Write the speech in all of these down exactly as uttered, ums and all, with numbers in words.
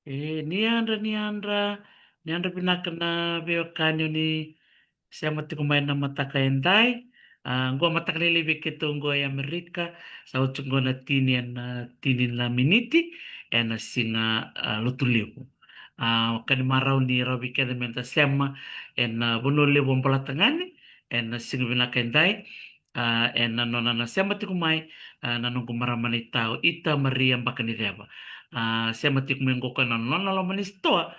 E, ni yadra, ni yadra, ni yadra vinaka na veiwekani o ni sema tiko mai na mataka edai. A, qo mataka lailai vei keitou qo e Amerika, sa oti qo na tini ena, a, tini na miniti ena siga, a, Lotulevu. A, ka ni marau ni rawa vei keda meda sema ena, a, Vanua Levu o Bolatagane ena siga vinaka edai. A, ena nona na sema tiko mai, a, na noqu marama naita o Ita Maria Bakaniceva. A, sema tiko mai qo ko na nona loma ni sitoa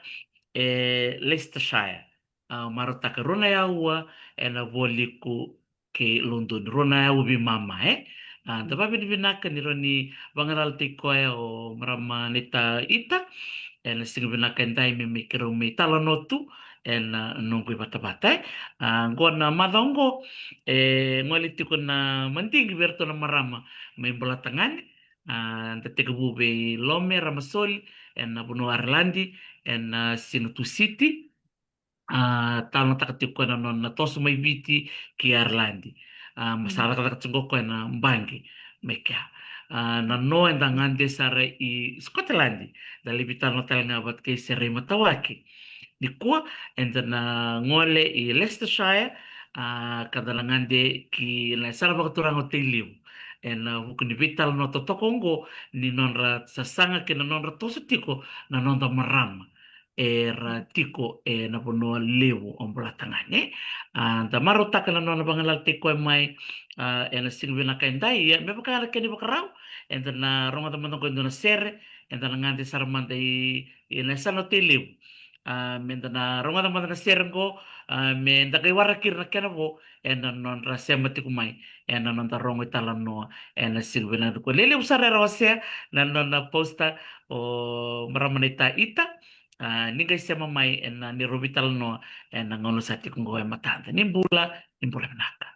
e Leicestershire. A, marautaka rua na aua ena vualiku kei Lodoni, rua na aua veimama, e. A, da vavinavinaka ni rawa ni vagalalataki koya o marama naita Ita ena siga vinaka edai me, me keirau mai talanoa tu ena noqu ivatavata, e. A, qo na macawa qo e gole tiko na madigi vei iratou na marama mai Bolatagane. A, da tekivu vei Lome Ramasoli ena vanua Areladi ena, a, siga Tusiti. A, talanoataka tiko koya na nona toso mai Viti ki Areladi. A, ma sa cakacaka tiko koya na baqe mai kea. A, na noa eda gade sara i Scotland, da lai veitalanoa tale ga vata kei Serei Matawaki. Nikua eda na gole i Leicestershire, a, ka da na gade ki na yasana vakaturaga o Tailevu ena vuku ni veitalanoa totoka oqo ni nodra sasaga kei na nodra toso tiko na noda marama era tiko ena Vanua Levu o Bolatagane. A, da marautaka na nona vagalalataki koya mai, a, ena siga vinaka edai, ia me vaka na kena ivakarau eda na rogoca mada qo e dua na sere, eda na gade sara mada i, i na yasana o Tailevu. A, meda na rogoca mada na sere qo, a, meda qai waraki ira na kena vo ena nodra sema tiko mai ena noda rogo italanoa ena siga vinaka qo. Lelevu sara era wasea na nona poster o marama naita Ita. A, ni qai sema mai ena neirau veitalanoa ena gauna sa tiko qo e matada. Ni bula, ni bula vinaka.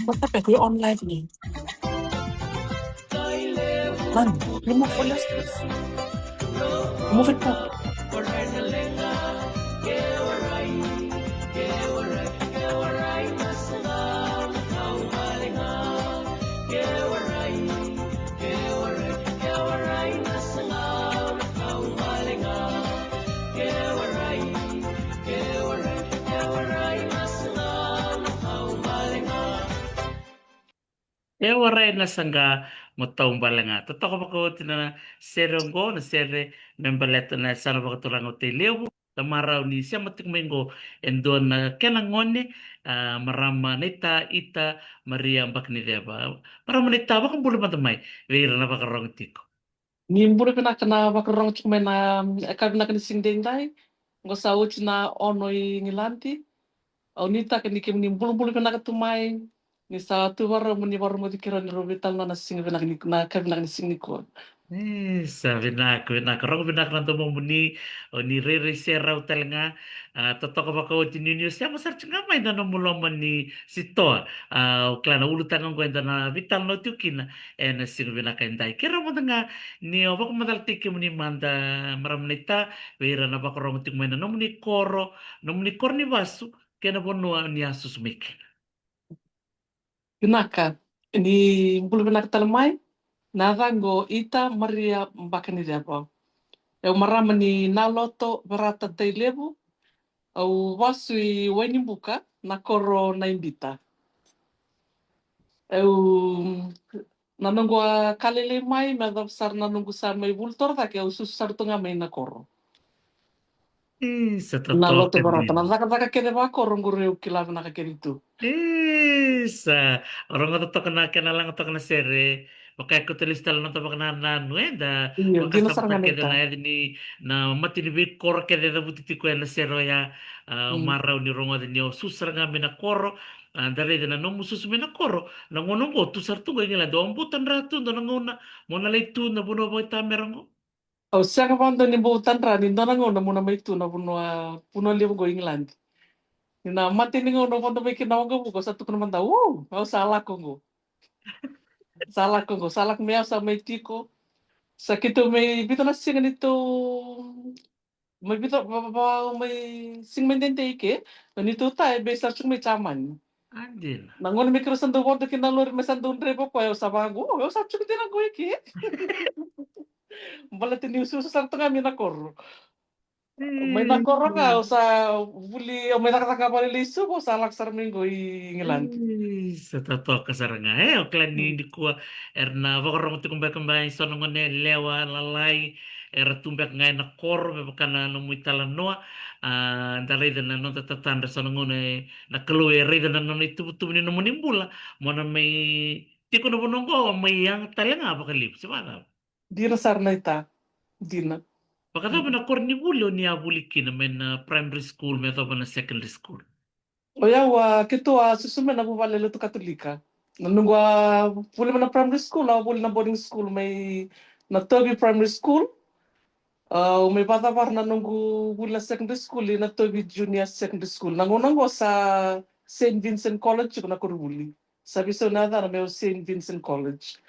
What the heck? We're on live now. Nani? Remove all your stuff. Remove it properly. E warai na saqa mo taubale ga. Totoka vakaoti na sere oqo, na sere me baleta na yasana vakaturaga o Tailevu. Sa marau ni sema tiko mai oqo e dua na kena gone, a, marama naita Ita Maria Bakaniceva. Marama naita, vakabula mada mai vei ira na vakarorogo tiko. Ni bula vinaka na vakarorogo tiko mai na, mm, e ka vinaka ni siga daidai. Oqo sa oti na ono i Igiladi. Au nuitaka ni kemuni bulabula vinaka tu mai. Ni sa tu vakarau mo ni vakarogoci keirau ni rau veitalanoa na siga vinaka ni, na ka vinaka ni siga nikua. E, sa vinaka, vinaka. Rogo vinaka na domomuni, o ni rairai serau tale ga, a, totoka vakaoti ni, ni o sema sara tiko ga mai na nomu loma ni sitoa. A, o kila na ulutaga oqo eda na veitalanoa tiko kina ena siga vinaka edai. Keirau mada ga ni o vakamacalataki kemuni mada, marama naita, vei ira na vakarogo tiko mai na nomuni koro, nomuni koro ni vasu, kei na vanua ni a susu mai kina. Vinaka, ni bula vinaka tale mai. Na yacaqu o Ita Maria Bakaniceva. Au marama ni Naloto, Verata, Tailevu. Au vasu i Wainibuka, na koro Naibita. Au, na noqu a ka lailai mai, me yacova sara na noqu sa mai vuli torocake, au susu sara tu ga mai na koro. E, sa totoka. Naloto, Verata, na cakacaka kece vakoro qori au kila vinaka kece tu. E, sa, o rogoca toka na kena laga toka na sere, vaka e kauta lesu tale na noda vakanananu, eda, io, dina sara ga, vakasama kece naita, na yaca ni, na mata ni veikoro kece e cavuti tiko ena sere oya, a, mm, marau ni rogoca ni o susu sara ga mai na koro, a, da raica na nomu susu mai na koro, na gauna oqo tu sara tu qo i Igiladi, o bau tadra tu dua na gauna, mo na lai tu na vanua vakaitamera oqo? Au sega vakadua ni bau tadra ni dua na gauna mo na mai tu na vanua, vanua levu qo i Igiladi. Ni na mata ni gauna au vodo mai kina na waqavuka, au sa tukuna mada, u, au sa lako qo. Sa lako qo, sa lako mai, au sa mai tiko. Sa keitou mai vica na siga ni tou, mai vica, va, va, va, mai siga mai dede i ke, na neitou ta e bai sara tiko mai Jamani. A, dina. Na gauna me keirau sa dau vodo kina na lori me sa dau draiva o koya, au sa vaqo, au sa tiko dina qo i ke. Baleta niu susu sara tu ga mai na koro. Mai na koro ga, au sa vuli, au mai cakacaka vakalailai Suva, au sa lako sara mai qo i Igiladi. Ii, sa totoka sara ga. E, o kila ni, mm, nikua era na vakarogo tiko beka mai so na gone yalewa, lalai, era tu beka ga ena koro, me vaka na nomu italanoa. A, da raica na noda tatadra so na gauna e, na Kalou e raica na nona ituvatuva ni nomuni bula, mo na mai tiko na vanua oqo, mai yaga tale ga vakalevu, se vacava? Dina sara naita. Dina. Vakacava, mm, na koronivuli o ni a vuli kina, mai na primary school me yacova na secondary school? O yau a, keitou a susu mai na vuvale lotu Katolika. Na noqu a vuli mai na primary school, au a vuli na boarding school mai Natovi Primary School. Au mai vakacavara na noqu vuli na secondary school i Natovi Junior Secondary School. Na gauna oqo sa Saint Vincent College tiko na koronivuli. Sa veisau na yacana me o Saint Vincent College.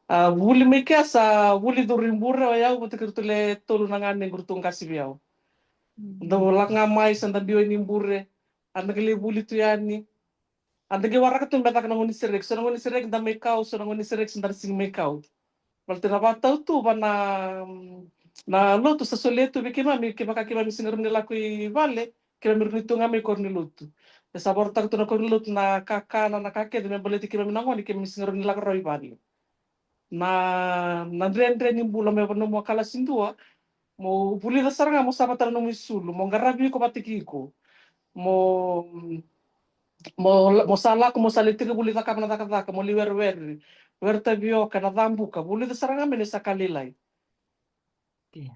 A, vuli mai kea sa vuli curu i bure o yau vata kei ratou le tolu na ganequ, ratou qase vei au. Mm. Dau lako ga mai sa da biu yani i bure. A da qai lai vuli tu yani. A da qai waraka tu me caka na gone sereki. So na gone sereki da mai kau, so na gone sereki sa da na sega ni mai kau. Baleta na vakatautuva na, na lotu sa solia tu vei keimami, kevaka keimami sega ni rawa ni lako i vale, keimami rawa ni tu ga mai koro ni lotu. E sa vakarautaka tu na koro ni lotu na kakana, na ka kece me baleti keimami na gone, keimami sega ni rawa ni lako rawa i vale. Na, na dredre ni bula me vanua mo kalasi dua, mo vulica sara ga mo savata na nomu isulu, mo qaravi iko vata kei iko. Mo, mo, mo sa lako, mo sa lai tekivu lai cakava na cakacaka, mo lai werewere, were tavioka, na cabuka, vulica sara ga me ni sa ka lailai. Io.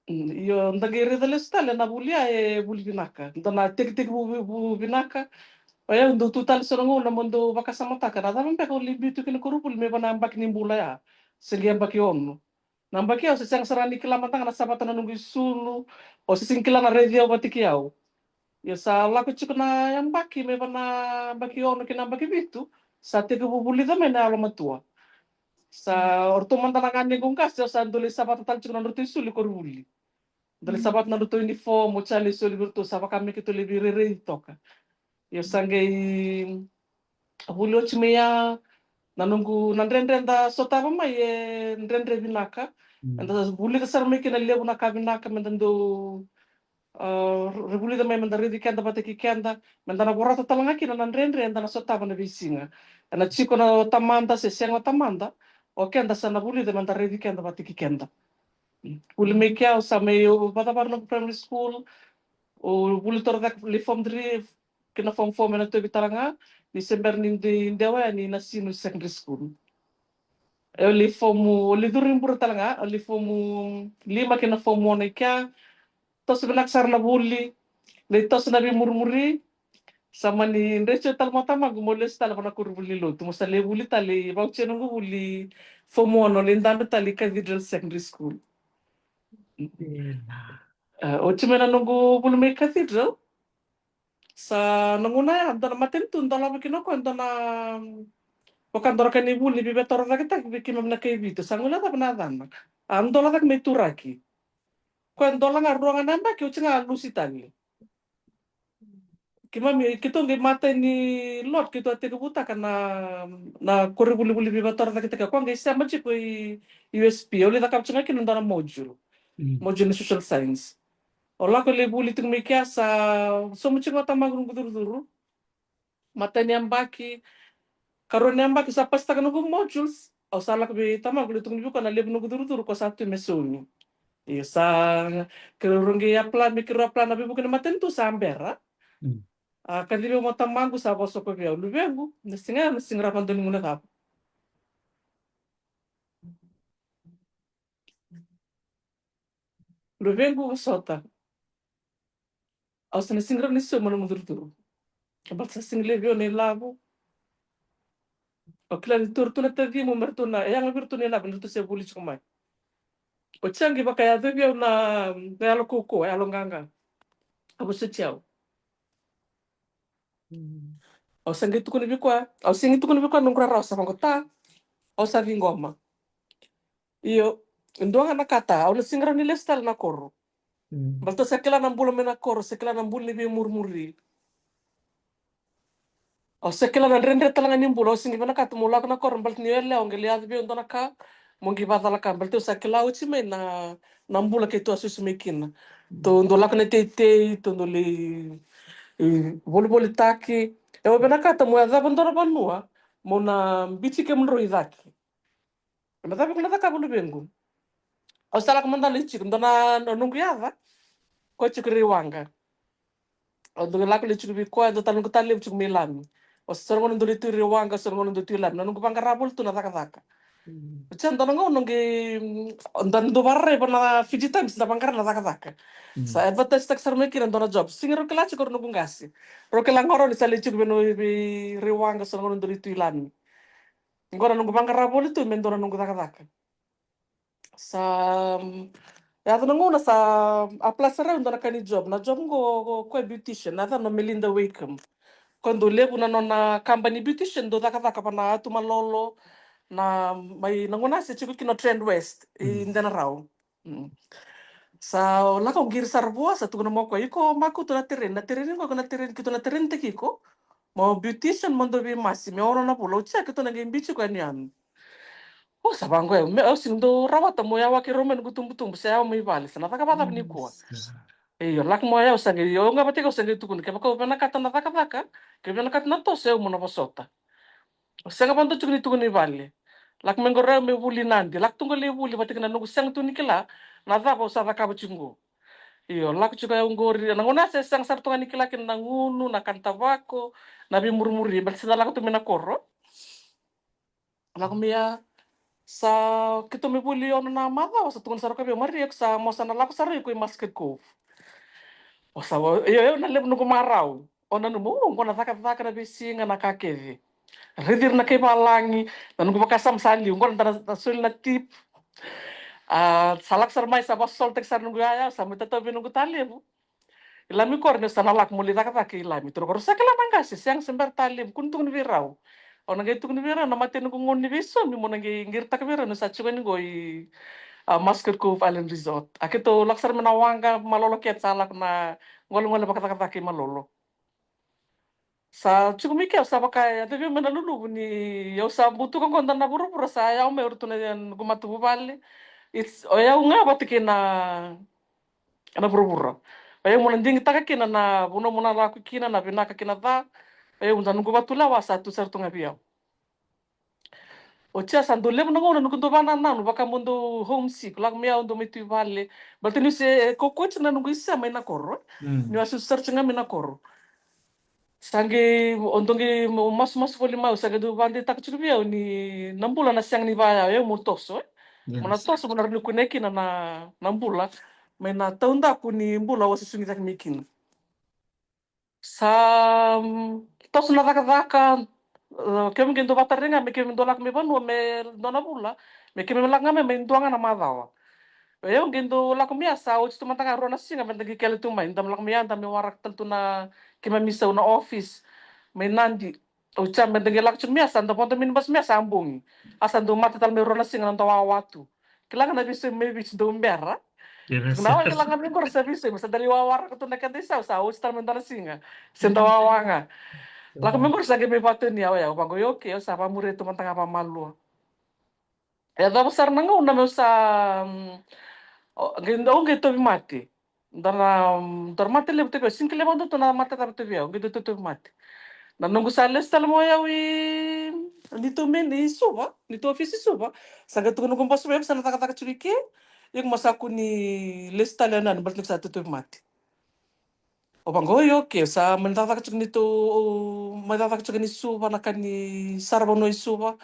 Mm, io, da qai raica lesu tale na vuli ya e vuli vinaka. Da na tekitekivu, vu, vu vinaka. O yau dau tu tale so na gauna mo dau vakasamataka na cava beka au lai biu tu kina koronivuli me va na yabaki ni bula ya. Se qai yabaki ono. Na yabaki au se sega sara ni kila mada ga na savata na noqu isulu. Au se sega ni kila na raici au vata kei au. Ia sa lako tiko na yabaki me va na yabaki ono kei na yabaki vitu, Sa tekivu vulica mai na yalomatua. Sa o ratou mada na ganequ qase, au sa dau lai savata tale tiko na nodratou isulu i koronivuli. Dau lai savata na nodratou uniform, o sa lai soli vei ratou, sa vaka me keitou lai veirairai toka. Io, sa qai vuli oti mai ya, na noqu, na dredre da sotava mai e dredre vinaka. Eda vulica sara mai kina levu na ka vinaka meda dau, a, revulica mai meda raici keda vata kei keda, meda na vorata tale ga kina na dredre eda na sotava na veisiga. Ena tiko na tamada se sega na tamada, o keda sa na vulica meda raici keda vata kei keda. Vuli mai kea, au sa mai, au vakacavara noqu primary school, au vuli torocake, lai form three kei na form four me na tauvi tale ga, ni se bera ni de-, dewa yani na Sinu Secondary School. Au lai form, au lai curu i Bure tale ga, au lai form lima kei na form ono i kea, toso vinaka sara na vuli, lai toso na veimurimuri, sa mani dreti au tale mai o tamaqu meu lesu tale vua na koronivuli ni lotu, meu sa lai vuli tale, vauci noqu vuli form ono, lai dabe tale i Cathedral Secondary School. E, oti mai na noqu vuli mai Cathedral, sa na gauna ya, dua na matanitu dolava kina o koya, dua na, vaka dua na ka ni vuli ni veivakatorocaketaki vei keimami na kai Viti, sa guilecava na yacana. A dola cake mai Turaki. Koya dola ga, rua ga na yabaki, oti ga a lusi tale. Keimami, keitou qai matai ni lot, keitou a tekivutaka na, na koronivuli ni veivakatorocaketaki, o koya qai sema tiko i U S P, au lai cakava tiko ga kina dua na module. Module ni social science. Au lako lai vuli tiko mai kea, sa sauma tiko ga o tamaqu noqu curucuru. Matai ni yabaki, karua ni yabaki sa pasitaka noqu modules, au sa lako vei tamaqu, lai tukuna vei koya na levu noqu curucuru, koya sa tu me saumi. Io, sa keirau qai apply, me keirau apply na veivuke ni matanitu, sa bera. A kacivi au mai o tamaqu, sa vosoko vei au, luvequ, na siga ya, na siga ra vadua ni gunu cava. Luvequ, vosota. Au sa na sega ni rawa ni sauma na nomu curucuru. Baleta sa sega ni levu na ilavo. Au kila ni tu ratou na tacimu me ratou na, e yaga vei ratou na ilavo ni ratou se vuli tiko mai. Oti ya qai vakayaco vei au na, na yalo kaukauwa, yalo qaqa. A vosoti au. Au sa qai tukuna vei koya, au sega ni tukuna vei koya noqu rarawa, sa vaqo, ta, au sa ciqoma. Io, e dua ga na ka, ta, au na sega ni rawa ni lesu tale na koro. Baleta au sa kila na bula mai na koro, sa kila na bula ni veimurimuri. Au sa kila na dredre tale ga ni bula, au sega ni vinakata meu lako na koro, baleta ni yalewa, qai lai yaco vei au dua na ka, meu qai vakacalaka, baleta au sa kila oti mai na, na bula keitou a susu mai kina. Tou dau lako na teitei, tou dau lai, e, volivolitaki. Au vinakata meu yacova dua na vanua meu na biuti kemudrau i cake. Na cava ko na cakava, luvequ? Au sa lako mada lai tiko, dua na, na noqu yaca, koya tiko Reiwaqa. Au dau lako lai tiko vei koya, dua tale noqu talevu tiko mai Lami. Au sa, so na gauna dau lai tu i Reiwaqa, so na gauna dau tu i Lami. Na noqu vaqara voli tu na cakacaka. Oti ya dua na gauna qai, dua, dau vakarai vua na Fiji Times, da vaqara na cakacaka. Sa advertise-taki sara mai kina dua na job. Sega ni rau kila tiko rau noqu qase. Rau kila ga rau ni sa lai tiko vei, vei Reiwaqa, so na gauna dau lai tu i Lami. Qo na noqu vaqara voli tu me dua na noqu cakacaka. Sa, mm, yaco na gauna sa apply sara au dua na ka ni job. Na job qo, qo, koya beautician, na yacana o Melinda Wakeham. Koya dau levu na nona kabani beautician, dau cakacaka vua na yatu malolo, na, mai na gauna se tiko kina o Trend West i Denarau. Sa lako qiri sara vua, sa tukuna mai o koya, iko makutu na tereni, na tereni qo, iko na tereni, keitou na terenitaki iko mo beautician, mo dau veimasi me ono na vula. Oti ya keitou na qai biuti koya yanuyanu. Au sa vaqo, au sega ni dau rawata meu yawa keirau mai noqu tubutubu se yawa mai vale, sa na caka vakacava nikua? Io, lako mai o yau, sa qai, io, au ga vata kei au sa qai tukuna, kevaka au vinakata na cakacaka, kevaka au vinakata na toso, au mo na vosota. Au sega vakadua tiko ni tukuni vale. Lako mai qori au me vuli Nadi. Lako tu qo lai vuli vata kei na noqu sega tu ni kila na cava au sa cakava tiko qo. Io, lako tiko au qori. Na gauna se sega sara tu ga ni kila kina na gunu, na kana tavako, na veimurimuri, baleta se da lako tu mai na koro. Lako mai ya, sa keitou mai vuli ono na macawa, sa tukuna sara o koya vei au, Maria, ko sa, mo sa na lako sara iko i Muscat Cove. Au sa, io, io, na levu noqu marau. Au nanuma, o, qo na cakacaka na veisiga, na ka kece. Raici ira na kai valagi, na noqu vakasama sa liu, qo na da na soli na tip. A, sa lako sara mai, sa vasolitaki sara noqu yaya, sa mai tatau vei noqu talevu. I Lami qori, niu sa na lako meu lai cakacaka i Lami. Tukuna o koya, sa kila na qase, sega, se bera talevu, kua ni tukuni vei rau. Au na qai tukuna vei rau na mateni qo ni veisomi, mo na qai qiritaka vei rau ni sa tiko yani qo i, a, Muscat Cove Island Resort. A keitou lako sara mai na waqa, malolo kece, sa lako na golegole vakacakacaka i Malolo. Sa tiko mai ke, au sa vaka e yaco vei au mai na luluvu ni au sa butuka qo dua na vuravura, sa yawa mai o iratou na noqu matavuvale. It's, o yau ga vata kei na, na vuravura. O yau mo na digitaka kina na vanua mo na lako kina, na vinaka kei na ca. O yau, da noqu vatulewa sa tu sara tu ga vei au. Oti ya sa dau levu na gauna noqu dau vakanananu, vaka mo dau homesick, lako mai au dau mai tu i vale. Baleta niu se, e, kaukaua tiko na noqu isema i na koro. Mm. Niu a susu sara tiko ga mai na koro. Sa qai, o dau qai mo masumasu voli mai, sa qai dau vakadeitaka tiko vei au ni na bula na sega ni vaya, o yau mo toso, e. Mo na toso, mo na rawa ni kunea kina na, na bula mai na taudaku ni bula au a susugi cake mai kina. Sa, mm, toso na cakacaka, e, keimami qai dau vakatarai ga me keimami dau lako mai vanua me dua na vula, me keimami lako ga mai, mai dua ga na macawa. O yau qai dau lako mai ya sa oti tu mada ga rua na siga me da qai kele tu mai, da mai lako mai ya, da mai waraka tale tu na keimami isau na office mai Nadi. Oti ya me da qai lako tiko mai ya, sa da vodo minibus mai ya sa bogi. A sa dau mate tale mai rua na siga na noda wawa tu. Kila ga na veisomi mai Viti dau bera. Na wawa kila ga mai qori sa veisomi, sa da lai wawaraka tu na keda isau, sa oti tale mai dua na siga. Se da wawa ga. Lako mai qori sa qai mai vakatonia o yau, vaqo, io, okay, au sa vakamuria tu mada ga vakamalua. E yacova sara na gauna meu sa, mm, o, qai, au qai tauvimate. Dua na, dua na mate levu tiko vei au, sega ni kila vakadua tu na mate cava tiko vei au, qai dau tauvimate. Na noqu sa lesu tale mai o yau i, neitou main i Suva, neitou ofisi i Suva. Sa qai tukuna noqu boss vei au, sa na cakacaka tiko i ke. Iko mo sa kua ni lesu tale yani, baleta ni sa tauvimate. Au vaqo, io, okay, sa mai cakacaka tiko neitou, mai cakacaka tiko ni Suva, na ka ni saravanua i Suva.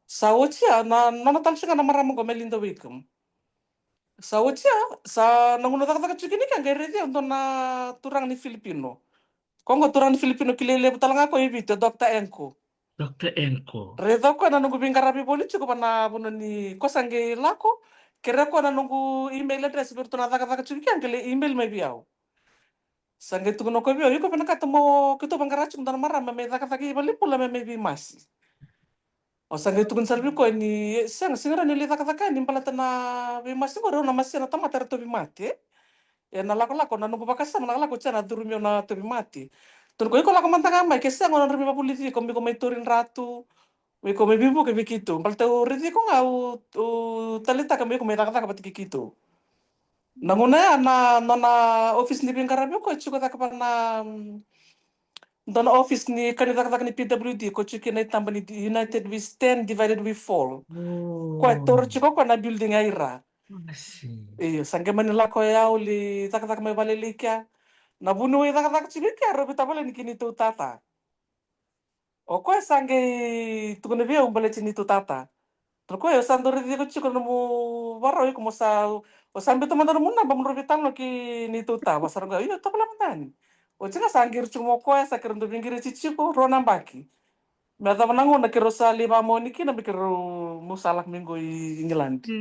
Sa oti ya, na, nona tale tiko ga na marama qo, Melinda Wickham. Sa oti ya, sa na gauna cakacaka tiko kina i ke, qai raici au dua na turaga ni Filipino. Ko qo turaga ni Filipino kilai levu tale ga ko i Viti, o Doctor Enko. Doctor Enko. Raica o koya na noqu veiqaravi voli tiko va na vanua ni, ko sa qai lako, kerea o koya na noqu email address vei iratou na cakacaka tiko i ke, qai lai email mai vei au. Sa qai tukuna o koya vei au, iko vinakata mo keitou vaqara tiko dua na marama me cakacaka i valenibula me mai veimasi. Au sa qai tukuna sara vei koya ni, e, sega, sega ni rawa ni lai cakacaka yani baleta na veimasi qori, au na masia na tamata era tauvimate. E na lakolako, na noqu vakasama na lakolako, oti ya na curumi au na tauvimate. Tukuna o koya, iko lako mada ga mai, ke sega au na rawa ni vakavulici iko me iko mai tauri dratu, me iko mai veivuke vei keitou. Baleta au raici iko ga, au, au taleitaka me iko mai cakacaka vata kei keitou. Na gauna ya na, na, na office ni veiqaravi o koya e tiko cake va na, mm, dua na office ni ka ni cakacaka ni P W D, ko tiko kina na itaba ni United We Stand, Divided We Fall. Koya e taura tiko o koya na building ya i ra. Io, sa qai mani lako o yau lai cakacaka mai valelei kea. Na vuniwai cakacaka tiko i kea, rau veitavaleni kei neitou tata. O koya sa qai tukuna vei au baleti neitou tata. Tukuna o koya, au sa dau raici iko tiko na nomu varau, iko mo sa, au sa biuta mada nomu naba mo drau veitalanoa kei neitou tata. Au sa raica, io, tovolea mada yani. Oti ga sa qiri tiko mai o koya, sa keirau dau veiqiriti tiko rua na yabaki. Me yacova na gauna keirau sa lai vakamoni kina me keirau, meu sa lako mai qo i Igiladi.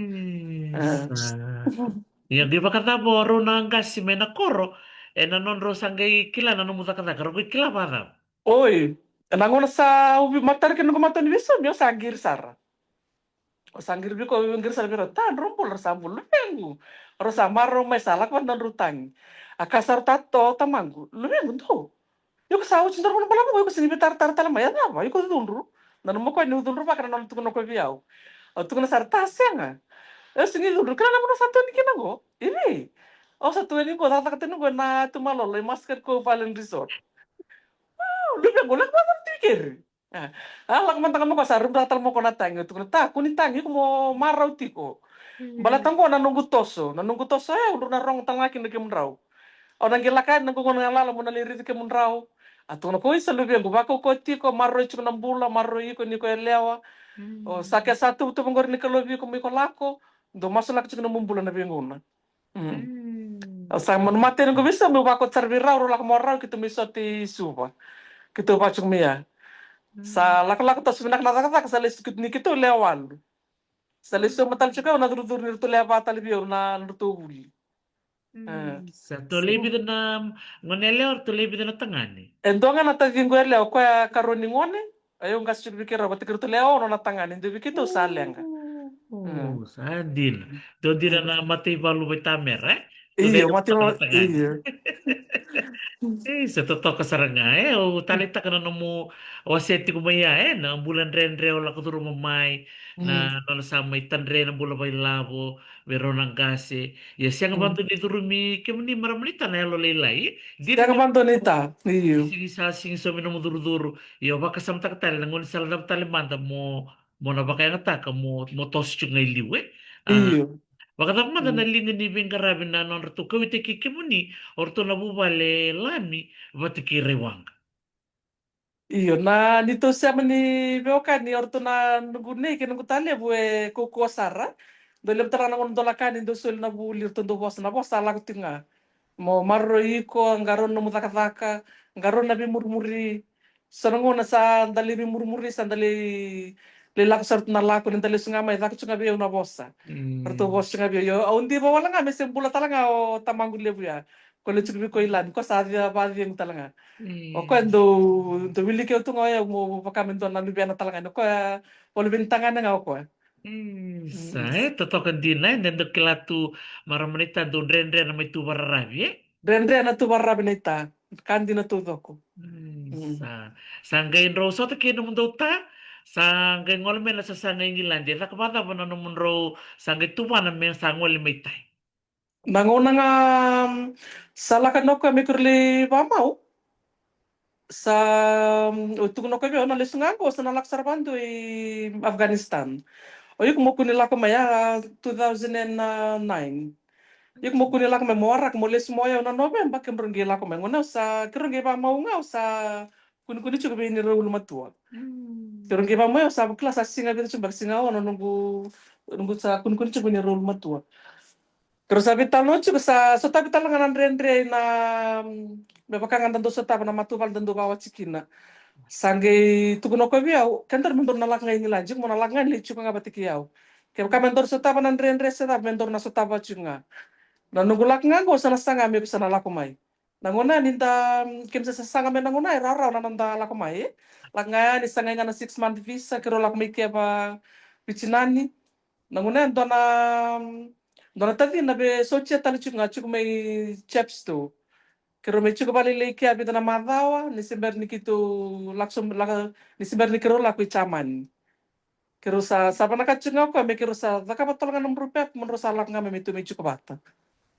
Ia, qai vakacava o rau na qase mai na koro ena nodrau sa qai kila na nomu cakacaka, rau qai kila vakacava? Oi, na gauna sa au matara kina noqu matau ni veisomi, au sa qiri sara. Au sa qiri vei koya, au qiri sara vei rau, ta, drau bula? Rau sa bula. Luvequ, rau sa marau mai, sa lako vata na nodrau tagi. A kaya sara o tamaqu, luvequ, dou, iko sa oti dua na vanua balavu qo, iko sega ni veitaratara tale mai, a cava? Iko cudru. Nanuma o koya niu cudru vaka na nona tukuna o koya vei au. Au tukuna sara, ta, sega, au sega ni cudru, kila na vanua sa tu yani kina qo? I vei? Au sa tu yani qo, cakacaka tu yani qo ena yatu Malolo, i Muscat Cove Island Resort. Luvequ, lako vata tu i keri. A, a lako mada ga mai o koya, sa rubra tale mai o koya na tagi. Au tukuna, ta, kua ni tagi, iko mo marau tiko. Baleta qo na noqu toso, na noqu toso, e, au drau na rogo tale ga kina kemudrau. Au na qai lako yani na noqu gauna galala meu na lai raici kemudrau. A tukuna o koya, isa luvequ, vakaukauwa tiko, maroroi tiko na bula, maroroi iko ni ko yalewa. O sa, ke sa tuvatuva qori ni Kalou vei iko me iko lako, dou masulaka tiko na nomu bula na veigauna. Au sa mani mateni qo veisomi, meu vakauta sara vei rau, rau lako mai o rau, keitou mai sota i Suva. Keitou vaka tiko mai ya. Sa lakolako toso vinaka na cakacaka, sa lesu keitou, ni keitou lewe walu. Sa lesu mai tale tiko au na curucuru ni ratou lewe va tale vei au na nodratou vuli. Sa ratou lewe vica na gone yalewa, ratou lewe vica na tagane? E dua ga na taciqu yalewa, o koya karua ni gone. Au qase tiko vei keirau vata kei ratou lewe ono na tagane, dua vei keitou sa leqa. Sa dina. Dua dina na mataivalu vaitamera, e? Io, mataivalu, io. E, sa totoka sara ga, e? Au taleitaka na nomu wasea tiko mai ya, e? Na bula dredre o lako curuma mai, na nona sa mai tadre na bula vailavo vei rau na qase. Ia sega vakadua ni curumi kemuni marama naita na yalolailai, e? Sega vakadua naita, io. Sigi sa sigi somi nomu curucuru. Ia au vakasamataka tale na gaunisala cava tale mada mo, mo na vakayagataka mo, mo toso tiko ga i liu, e? A, io. Vakacava mada na liga ni veiqaravi na nodratou kauwaitaki kemuni o ratou na vuvale Lami vata kei Raiwaqa? Io, na neitou sema ni veiwekani o ratou na noqu nei kei noqu talevu e kaukauwa sara. Dau levu tale ga na gauna dau lako yani dau soli na vuli, ratou dau vosa, na vosa a lako tiko ga. Mo maroroi iko, qarauna nomu cakacaka, qarauna na veimurimuri. So na gauna sa da lai veimurimuri, sa da lai, lai lako sara tu na lako, ni da lesu ga mai, caka tu ga vei au na vosa. Ratou vosa tu ga vei au. Io, au diva wale ga me se bula tale ga o tamaqu levu ya. Ko lewe tiko vei koya i Lami, ko sa cia vacegu tale ga. O koya dau, dau wiliki au tu ga o yau mo vaka me dua na luvena tale ga, o koya vakaluveni tagane ga o koya. Sa, e, totoka dina, e, dau kila tu marama naita dau dredre na mai tu vakararavi, e? Dredre na tu vakararavi naita, ka dina taucoko. Sa, sa qai drau sota kei nomudou ta, sa qai gole mai na sasaga i Igiladi, e caka vakacava na nomudrau sa qai tuvana me sa gole mai tai? Na gauna ga, mm, sa lako na koya me keirau lai vakamau. Sa, mm, au tukuna o koya vei au na lesu ga qo sa na lako sara vakadua i Afghanistan. O iko mo kua ni lako mai, a, two thousand and nine. Iko mo kua ni lako mai mo waraka mo lesu mai o yau na Noveba, kemudrau qai lako mai. Gauna au sa, keirau qai vakamau ga, au sa kunikuni tiko vei neirau ulumatua. Keirau qai vakamau, au sa vakila sa siga vica tiko, beka siga ono noqu, noqu sa kunikuni tiko vei neirau ulumatua. Keirau sa veitalanoa tiko, sa sotavi tale ga na dredre na, mm, me vaka ga da dau sotava na matavuvale da dau vakawati kina. Sa qai tukuna o koya vei au, kedaru me daru na lako ga i Igiladi, iko mo na lako ga ni lai tiko ga vata kei au. Kevaka me daru sotava na dredre se cava, me daru na sotava tiko ga. Na noqu lako ga qo sa na saga me iko sa na lako mai. Na gauna ni da, mm, keimami sa sasaga mai na gauna e rawarawa na noda lako mai, e. Lako ga yani, sagai ga na six month visa, keirau lako mai Keva, Vitinani. Na gauna e dua na, mm, dua na tacina vei sotia tale tiko ga, tiko mai Chepstow. Keirau mai tiko vakalailai kea vica na macawa, ni se bera ni keitou lako so, lako, ni se bera ni keirau lako i Jamani. Keirau sa, sa vinakata tiko ga o koya me keirau sa cakava tale ga na nomudrau pepa, mo drau sa lako ga mai me tou mai tiko vata.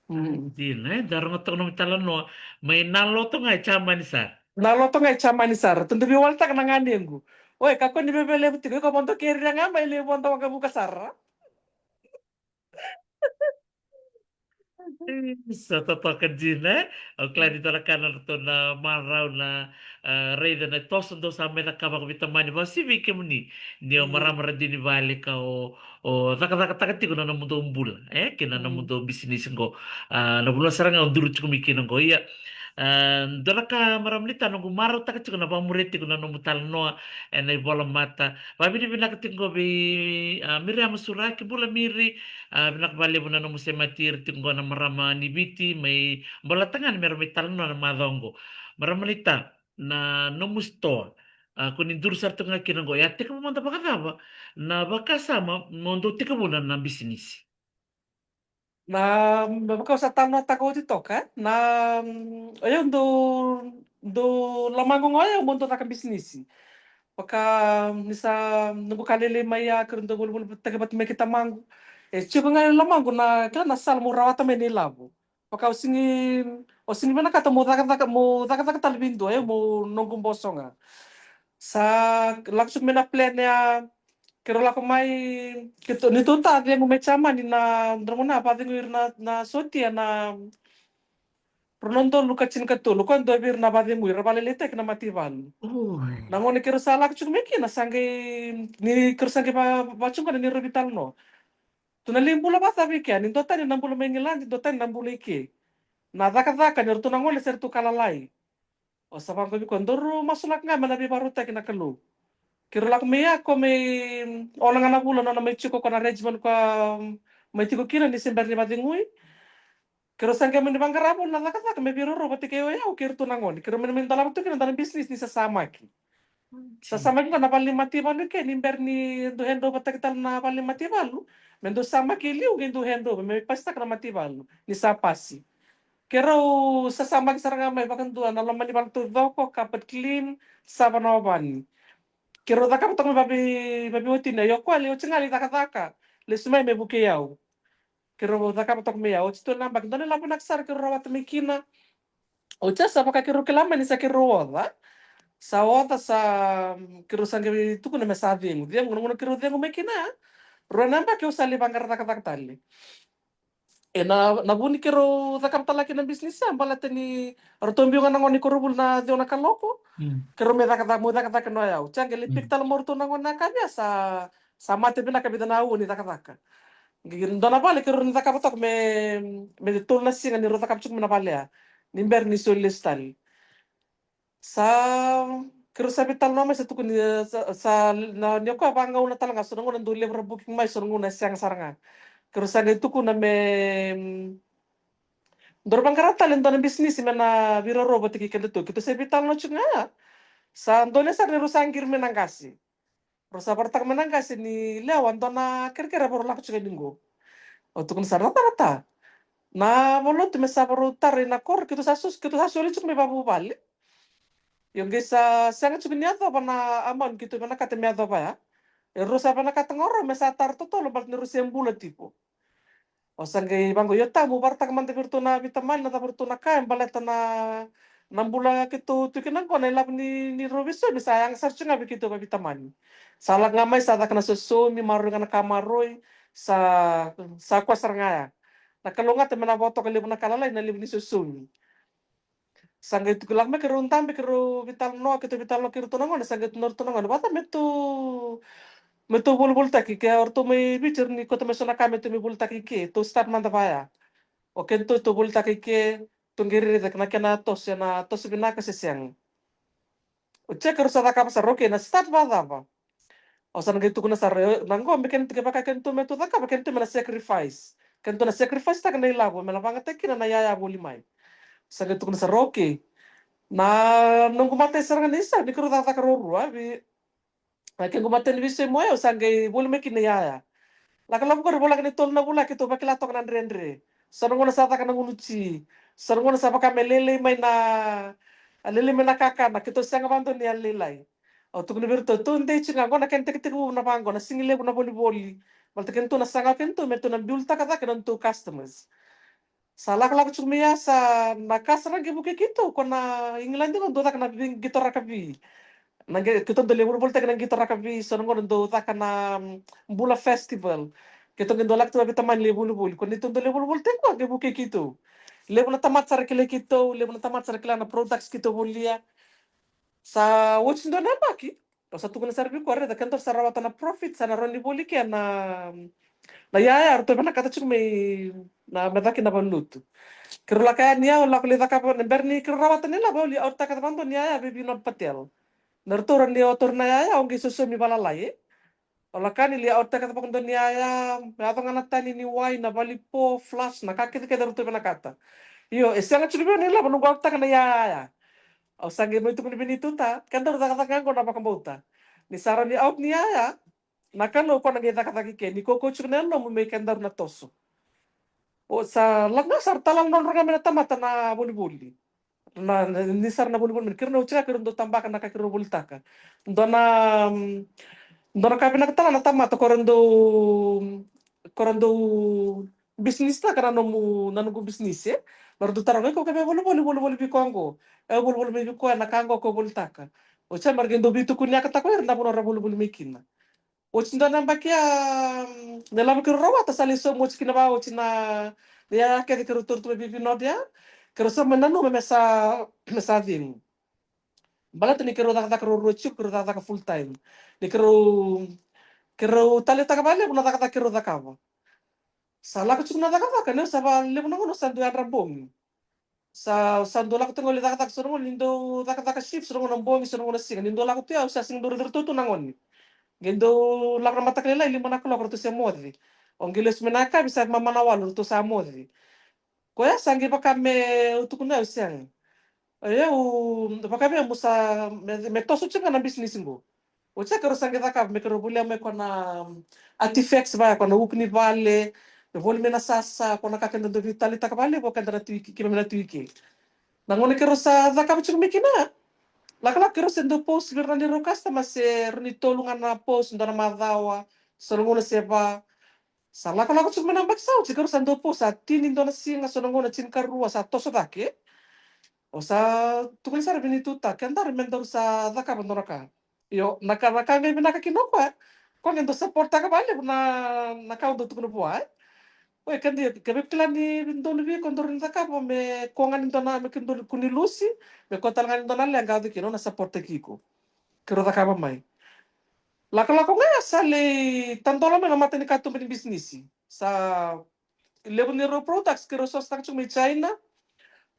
Mm. Dina, e, da rogoca toka nomu italanoa. Mai na loto ga i Jamani sara. Na loto ga i Jamani sara. Tou dau veiwaletaka na ganequ. Oi, kakua ni veve levu tiko, iko vodo kerea ga mai, lai vodo waqavuka sara. Sa totoka dina, e? Au kila ni dua na ka na ratou na marau na, a, raica na toso dou sa mai cakava ko veitamani, vakauasivi vei kemuni ni o marama radini vale ka o, o cakacakataka tiko na nomudou bula, e? Kei na nomudou bisinisi qo. A, na vanua sara ga o duri tiko mai kina qo. Ia, a, dua na ka marama naita noqu marautaka tiko na vakamuria tiko na nomu talanoa ena ivolamata. Vakavinavinaka tiko qo vei, a, Miriama Suraki, bula Miri, a, vinaka vakalevu na nomu semati ira tiko qo na marama ni Viti mai Bolatagane me ra mai talanoa na macawa qo. Marama naita, na nomu sitoa, a, ko ni duri sara tiko ga kina qo, e a tekivu mada vakacava na vakasama mo dou tekivuna na bisinisi? Na, me vaka au sa talanoataka oti toka, e? Na, mm, o yau dau, dau lomaqu ga o yau mo dau caka bisinisi. Vaka, mm, ni sa noqu ka lailai mai ya, keirau dau volivolitaki vata mai kei tamaqu. E tiko ga e lomaqu na, kila na sala mo rawata mai na ilavo. Vaka au sigi, au sigi vinakata mo cakacaka, mo cakacaka tale vei dua, e, mo noqu boso ga. Sa lako tiko mai na plan ya, keirau lako mai, keitou, neitou ta cegu mai Jamani na, dragona a vakacegui ira na, na sotia na rua na udolu ka tinikatolu, koya dua vei ira na vakacegui, ra vakalailaitaki na mataivalu. Oi. Na gauna keirau sa lako tiko mai kina, sa qai, ni keirau sa qai va, va tiko qo na neirau veitalanoa. Tou na lai bula vakacava i ke, ni dua tani na bula mai Igiladi, dua tani na bula i ke. Na cakacaka ni ratou na gone se ratou ka lalai. Au sa vaqo vei koya, daru masulaka ga me na veivakarautaki na Kalou. Keirau lako mai ya, ko mai, mm, ono ga na vula nona mai tiko ko na regiment ko, mm, mai tiko kina ni se bera ni vakacegui. Keirau sa qai mani vaqara voli na cakacaka me veiraurau vata kei o yau kei iratou na gone. Keirau mani, mani dolava tu kina dua na bisinisi ni sasamaki. Sa samaki ga na vale ni mataivalu ke ni bera ni dau hand over taki tale na vale ni mataivalu. Me dau samaki e liu qai dau hand over me pasitaka na mataivalu ni sa pasi. Keirau sa samaki sara ga mai vakadua na loma ni vale taucoko, carpet clean, sava na ovani. Keirau cakava toka mai vavi, vaviwatini, io koya le oti ga le cakacaka. Lesu mai me vukei au. Keirau cakava toka mai au. Oti tu na baki dua na ilavo vinaka sara keirau rawata mai kina. Oti sa vaka keirau kila mai ni sa keirau oca. Sa oca sa keirau sa qai tukuna me sa cegu. Cegu, na gauna keirau cegu mai kina. Rua na baki au sa lai vaqara cakacaka tale. E na, na vu ni keirau cakava tale kina na bisinisi ya, baleta ni ratou biu ga na gone ni koronivuli na ciwa na kaloko. Keirau me cakacaka, mo cakacaka no yau. Tia qai lai pick tale mo ratou na gone na yakavi ya sa, sa mate vinaka vica na aua ni cakacaka. Qai dua na vale keirau na cakava toka me, me tolu na siga ni rau cakava tiko mai na vale ya. Ni bera ni soli lesu tale. Sa keirau sa veitalanoa mai sa tukuni sa, sa na ni o koya vagauna tale ga so na gauna dau levu ra booking mai so na gauna e sega sara ga. Keirau sa qai tukuna me dau ra vaqara tale dua na bisinisi me na veiroro vata kei kedatou. Keitou sa veitalanoa tiko ga ya. Sa dua na sara ni rau sa qiri mai na qase. Rau sa vakaraitaka mai na qase ni lewa dua na kerekere varau lako tiko yani qo. Au tukuna sara na tarata. Na valotu me sa varau tarai na koro keitou sa sos, keitou sa soli tiko mai vavuvale. Io qai sa sega tiko ni yacova na amount keitou vinakata me yacova ya. E rau sa vinakata ga o rau me sa tara totolo baleta ni rau se bula tiko. Au sa qai vaqo, io ta, mo vakaraitaka mada vei iratou na veitamani na cava ratou na kaya baleta na, na bula keitou tu kina qo na ilavo ni, ni rau veisaumi sa yaga sara tiko ga vei keitou vaveitamani. Sa lako ga mai sa caka na sosomi, maroroi ga na ka maroroi, sa, sa koya sara ga ya. Na kalougata me na vakatoka levu na ka lalai na levu ni sosomi. Sa qai tukuna lako mai keirau dabe, keirau veitalanoa, keitou veitalanoa kei iratou na gone, sa qai tukuna iratou na gone, vata me tou, me tou volivolitaki ke, o ratou mai Viti ni kauta mai so na ka me tou mai volitaki ke, tou start mada vaya. O kedatou tou volitaki ke, tou qai raica na kena toso, na toso vinaka se sega. Oti keirau sa cakava sara, okay, na start vacava? Au sa na qai tukuna sara, na qo me kena tiko vaka kena tu me tu cakava, kena tu me na sacrifice. Kena tu na sacrifice taka na ilavo me na vagataki kina na yaya voli mai. Sa qai tukuna sara, okay. Na noqu matai sara ga ni sa ni keirau cakacaka ruarua vi. A kequ matai ni visoi mo yau sa qai voli mai kina na yaya. Lako lavo qori volaka ni tolu na vula keitou vakila toka na dredre. Sa na gona sa caka na gunu ti. Sa na gona sa vaka me lelei mai na, a lelei mai na kakana keitou sega vadua ni a lelei. Au tukuna vei iratou, tou dei tiko ga qo na kena tekitekivu na vaqo na sigi levu na volivoli. Baleta keitou na saga keitou me tou na biulitaka cake na nodatou customers. Sa lakolako tiko mai ya sa na ka sara qai vukei keitou ko na Igiladi qo dou caka na veiqito rakavi. Na qai keitou dou lai volivolitaki na qito rakavi so na qo na dou caka na bula festival. Keitou qai dou lako tiko na veitamani lai volivoli ko neitou dou lai volivolitaki qo qai vukei keitou. Levu na tamata sara kilai keitou, levu na tamata sara kila na products keitou volia. Sa oti dua na yabaki. Au sa tukuna sara vei koya, raica, kedatou sa rawata na profit, sa na rawa ni voli ke na, na yaya ratou vinakata tiko mai na me caki na valotu. Keirau lako yani au lako lai cakava na bera ni keirau rawata ni lavo au lai outtaka vakadua ni yaya vei Vinod Patel. Na ratou rawa ni otauri na yaya au qai sosomi valalai. Au lako yani lai outtaka vakadua ni yaya, me yaco ga na tani ni wai, na valipo, flask, na ka kecekece ratou vinakata. Io, e sega tiko vei au ni lavo noqu outtaka na yaya. Au sa qai mai tukuna vei neitou ta, kedaru cakacaka ga qo na vakabauta. Ni sa rawa ni out ni yaya, na Kalou ko na qai cakacaka ke, ni kaukaua tiko na yalomu me kedaru na toso. O sa lako ga sara tala na nodra ga me na tamata na volivoli. Na, na, ni sara na volivoli me keirau na oti ga keirau dau tabaka na ka keirau volitaka. Dua na, dua na ka vinaka tala na tamata ko ra dau, ko ra dau bisinisi taka na nomu, na noqu bisinisi, e? Me ra dau taroga, iko ke via volivoli, volivoli vei koya qo. E volivoli mai vei koya na ka qo ko volitaka. Oti ya me ra qai dau veitukuniaka taka o ira na vanua ra volivoli mai kina. Oti dua na yabaki ya, na lavo keirau rawata sa lai sauma oti kina va oti na, na yaya kece keirau taura tu mai vei Vinod ya. Keirau sa mai nanuma me sa, me sa cegu. Baleta ni keirau cakacaka ruarua tiko, keirau cakacaka full time. Ni keirau, keirau taleitaka vakalevu na cakacaka keirau cakava. Sa lako tiko na cakacaka, ni sa vakalevu na gauna sa dau yadra bogi. Sa, sa dau lako tiko ga au lai cakacaka, so na gauna ni dau cakacaka shift, so na gauna bogi, so na gauna siga. Ni dau lako tu ya, au sa sega ni dau raici iratou tu na gone. Qai dau lako na mataka lailai, lima na kaloko ratou se moce. Au qai lesu mai na yakavi, sa mama na walu ratou sa moce. Koya sa qai vaka me au tukuna au sega. Ia, au vakaevei mo sa me, me toso tiko ga na bisinisi qo. Oti ya keirau sa qai cakava me keirau volia mai koya na, um, artifacts vaya, koya na uku ni vale, me voli mai na sasa, koya na ka keirau dau veitalitaka vakalevu o keda na Tui Ke, keimami na Tui Ke. Na gauna keirau sa cakava tiko mai kina, lakolako keirau se dau post vei ira na neirau customer se rau ni tolu ga na post dua na macawa, so na gauna se va. Sa lakolako tiko mai na yabaki sa oti keirau sa dau post, sa tini dua na siga, so na gauna tinikarua sa toso cake. Au sa tukuna sara vei na ituta, ke daru me daru sa cakava dua na ka. Io, na ka, na ka qai vinaka kina o koya, koya qai dau support-taka vakalevu na, na ka au dau tukuna vua, e. Oi, ke dau, ke vei kila ni donu vei iko, daru ni cakava me ko ga ni dua na, me ke dau kua ni lusi, me ko tale ga ni dua na leqa, au cakava kina, au na support-taki iko. Keirau cakava mai. Lakolako ga sa lai tadola mai na mata ni katuba ni bisinisi. Sa levu ni rau products keirau source-taka tiko mai China.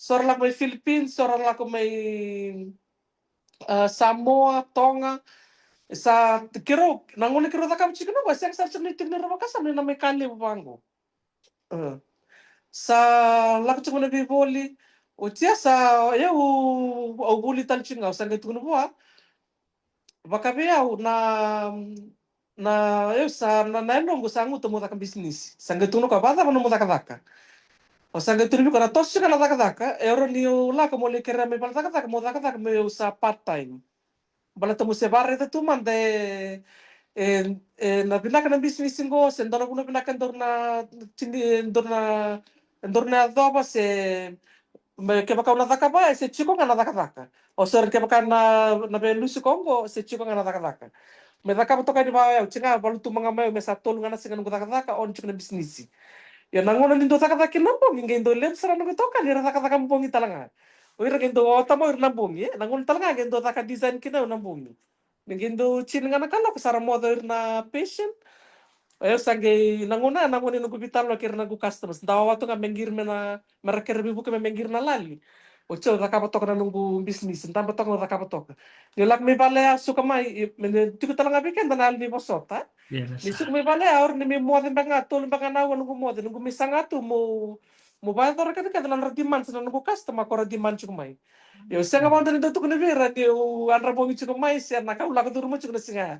So ra lako mai Philippines, so ra lako mai, ah, Samoa, Tonga. Sa keirau, na gauna keirau cakava tiko na qo, sega sara tiko ni tiko ni rau vakasama ni na mai ka levu vaqo. Ah. Sa lako tiko na veivoli. Oti ya sa, ia au, au voli tale tiko ga, au sa qai tukuna vua. Vakaevei au na, na, eu sa, na, na yaloqu sa guta mo caka bisinisi. Sa qai tukuna o koya, vakacava nomu cakacaka? Au sa qai tukuna vei koya na toso tiko ga na cakacaka, e rawa ni au lako mo lai kerea mai vale cakacaka, mo cakacaka, me au sa part time. Baleta mo se vakaraica tu mada e, e, e na vinaka na bisinisi qo, se dua na vuna vinaka e daru na tini, e daru na, e daru na yacova, se me kevaka au na cakava, e se tiko ga na cakacaka. O sori, kevaka na, na veilusi ko qo, se tiko ga na cakacaka. Me cakava toka yani vaya, au tiko ga valutu maga mai, me sa tolu ga na siga noqu cakacaka, o ni tiko na bisinisi. Ia na gauna ni dau cakacaka kina na bogi, qai dau levu sara noqu itokani era cakacaka bogi tale ga. O ira qai dau ota mai o ira na bogi, e. Na gauna tale ga qai dau caka design kina au na bogi. Ni qai dau tini ga na kaloko sa ra moce o ira na patient. O yau sa qai na gauna, na gauna ni noqu veitalanoa kei ira na noqu customers. Dawa tu ga me qiri me na, me ra kere veivuke me, me qiri na lali. Oti au cakava toka na noqu bisinisi, daba toka au cakava toka. Ni lako mai vale au suka mai, i, me ni tiko tale ga vei keda na yalo ni vosota. Ni suka mai vale au, ni mai moce beka ga, tolu beka ga na aua noqu moce, noqu mai saga tu mo, mo vakayacora kece kece na nodra demands na noqu customer ko ra demand tiko mai. Io, sega vata ni dau tukuna vei ira niu yadra bogi tiko mai, se na ka au lako curuma tiko na siga ya.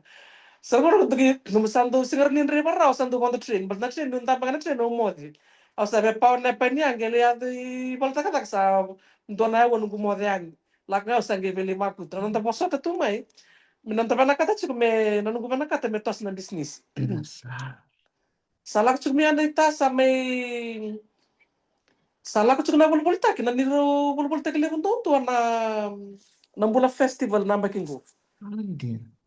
Sa qo na ka dau, nomu sa dau siga ra ni draiva rawa, sa dau vodo train, baleta na train, niu daba ga na train au moce. Au sa via power nap yani, a qai lai yaco i vale cakacaka sa dua na aua noqu moce yani. Lako ga au sa qai via lai makutu. Na noda vosota tu mai me noda vinakata tiko me, na noqu vinakata me toso na bisinisi. Sa lako tiko mai ya na ita, sa mai, sa lako tiko na volivolitaki, na neirau volivolitaki levu duadua na, na Bula Festival na yabaki qo.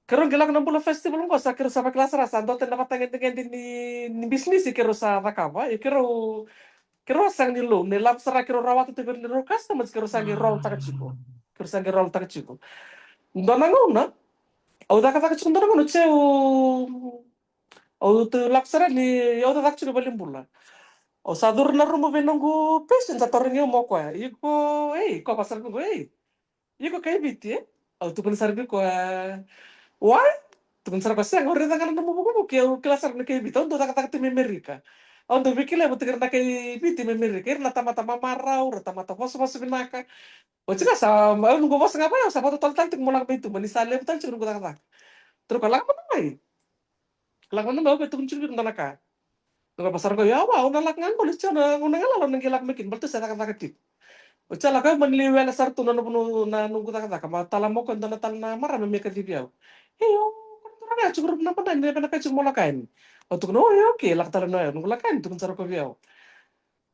Keirau qai lako na Bula Festival qo, sa keirau sa vakila sara sa dua tale na vatagedegede ni, ni bisinisi keirau sa cakava. Ia keirau, keirau a sega ni loan, na ilavo sara keirau rawata tu vei ira neirau customers, keirau sa qai roll-taka tiko. Keirau sa qai roll-taka tiko. Dua na gauna au cakacaka tiko, dua na gauna oti au, au tu lako sara ni, au cakacaka tiko e valenibula. Au sa curu na rumu vei noqu patient, sa tarogi au mai o koya, iko, ei, ko vaka sara vei koya, ei, iko kai Viti, e? Au tukuna sara vei koya, wai? Tukuna sara o koya, sega, au raica ga na nomu vukevuke, au kila sara ni kai Viti, au dau cakacaka tu mai Amerika. Au dau veikilai vata kei ira na kai Viti mai Amerika, ira na tamata mamarau, ira tamata vosavosa vinaka. Oti ga sa, au noqu vosa ga vei au, sa vakatotolo tale tiko mo lako mai tuba, ni sa levu tale tiko noqu cakacaka. Tukuna o koya, lako mada mai. Lako mada mai, au via tukuna tiko vei iko dua na ka. Noqu vaka sara qo, ia, au na lako ga qo, lesu tiko na gauna galala au na qai lako mai kina, baleta au sa cakacaka tiko. Oti ya lako, au mani lai wele sara tu na noqu, na noqu cakacaka, ma tala mai o koya e dua na tale na marama me kacivi au. Ei, o, ko na turaga ya, tiko rumu na madrai, ni vinaka tiko mo lako yani. Au tukuna, o, io, okay, lako tale na, o yau noqu lako yani, tukuna sara o koya vei au.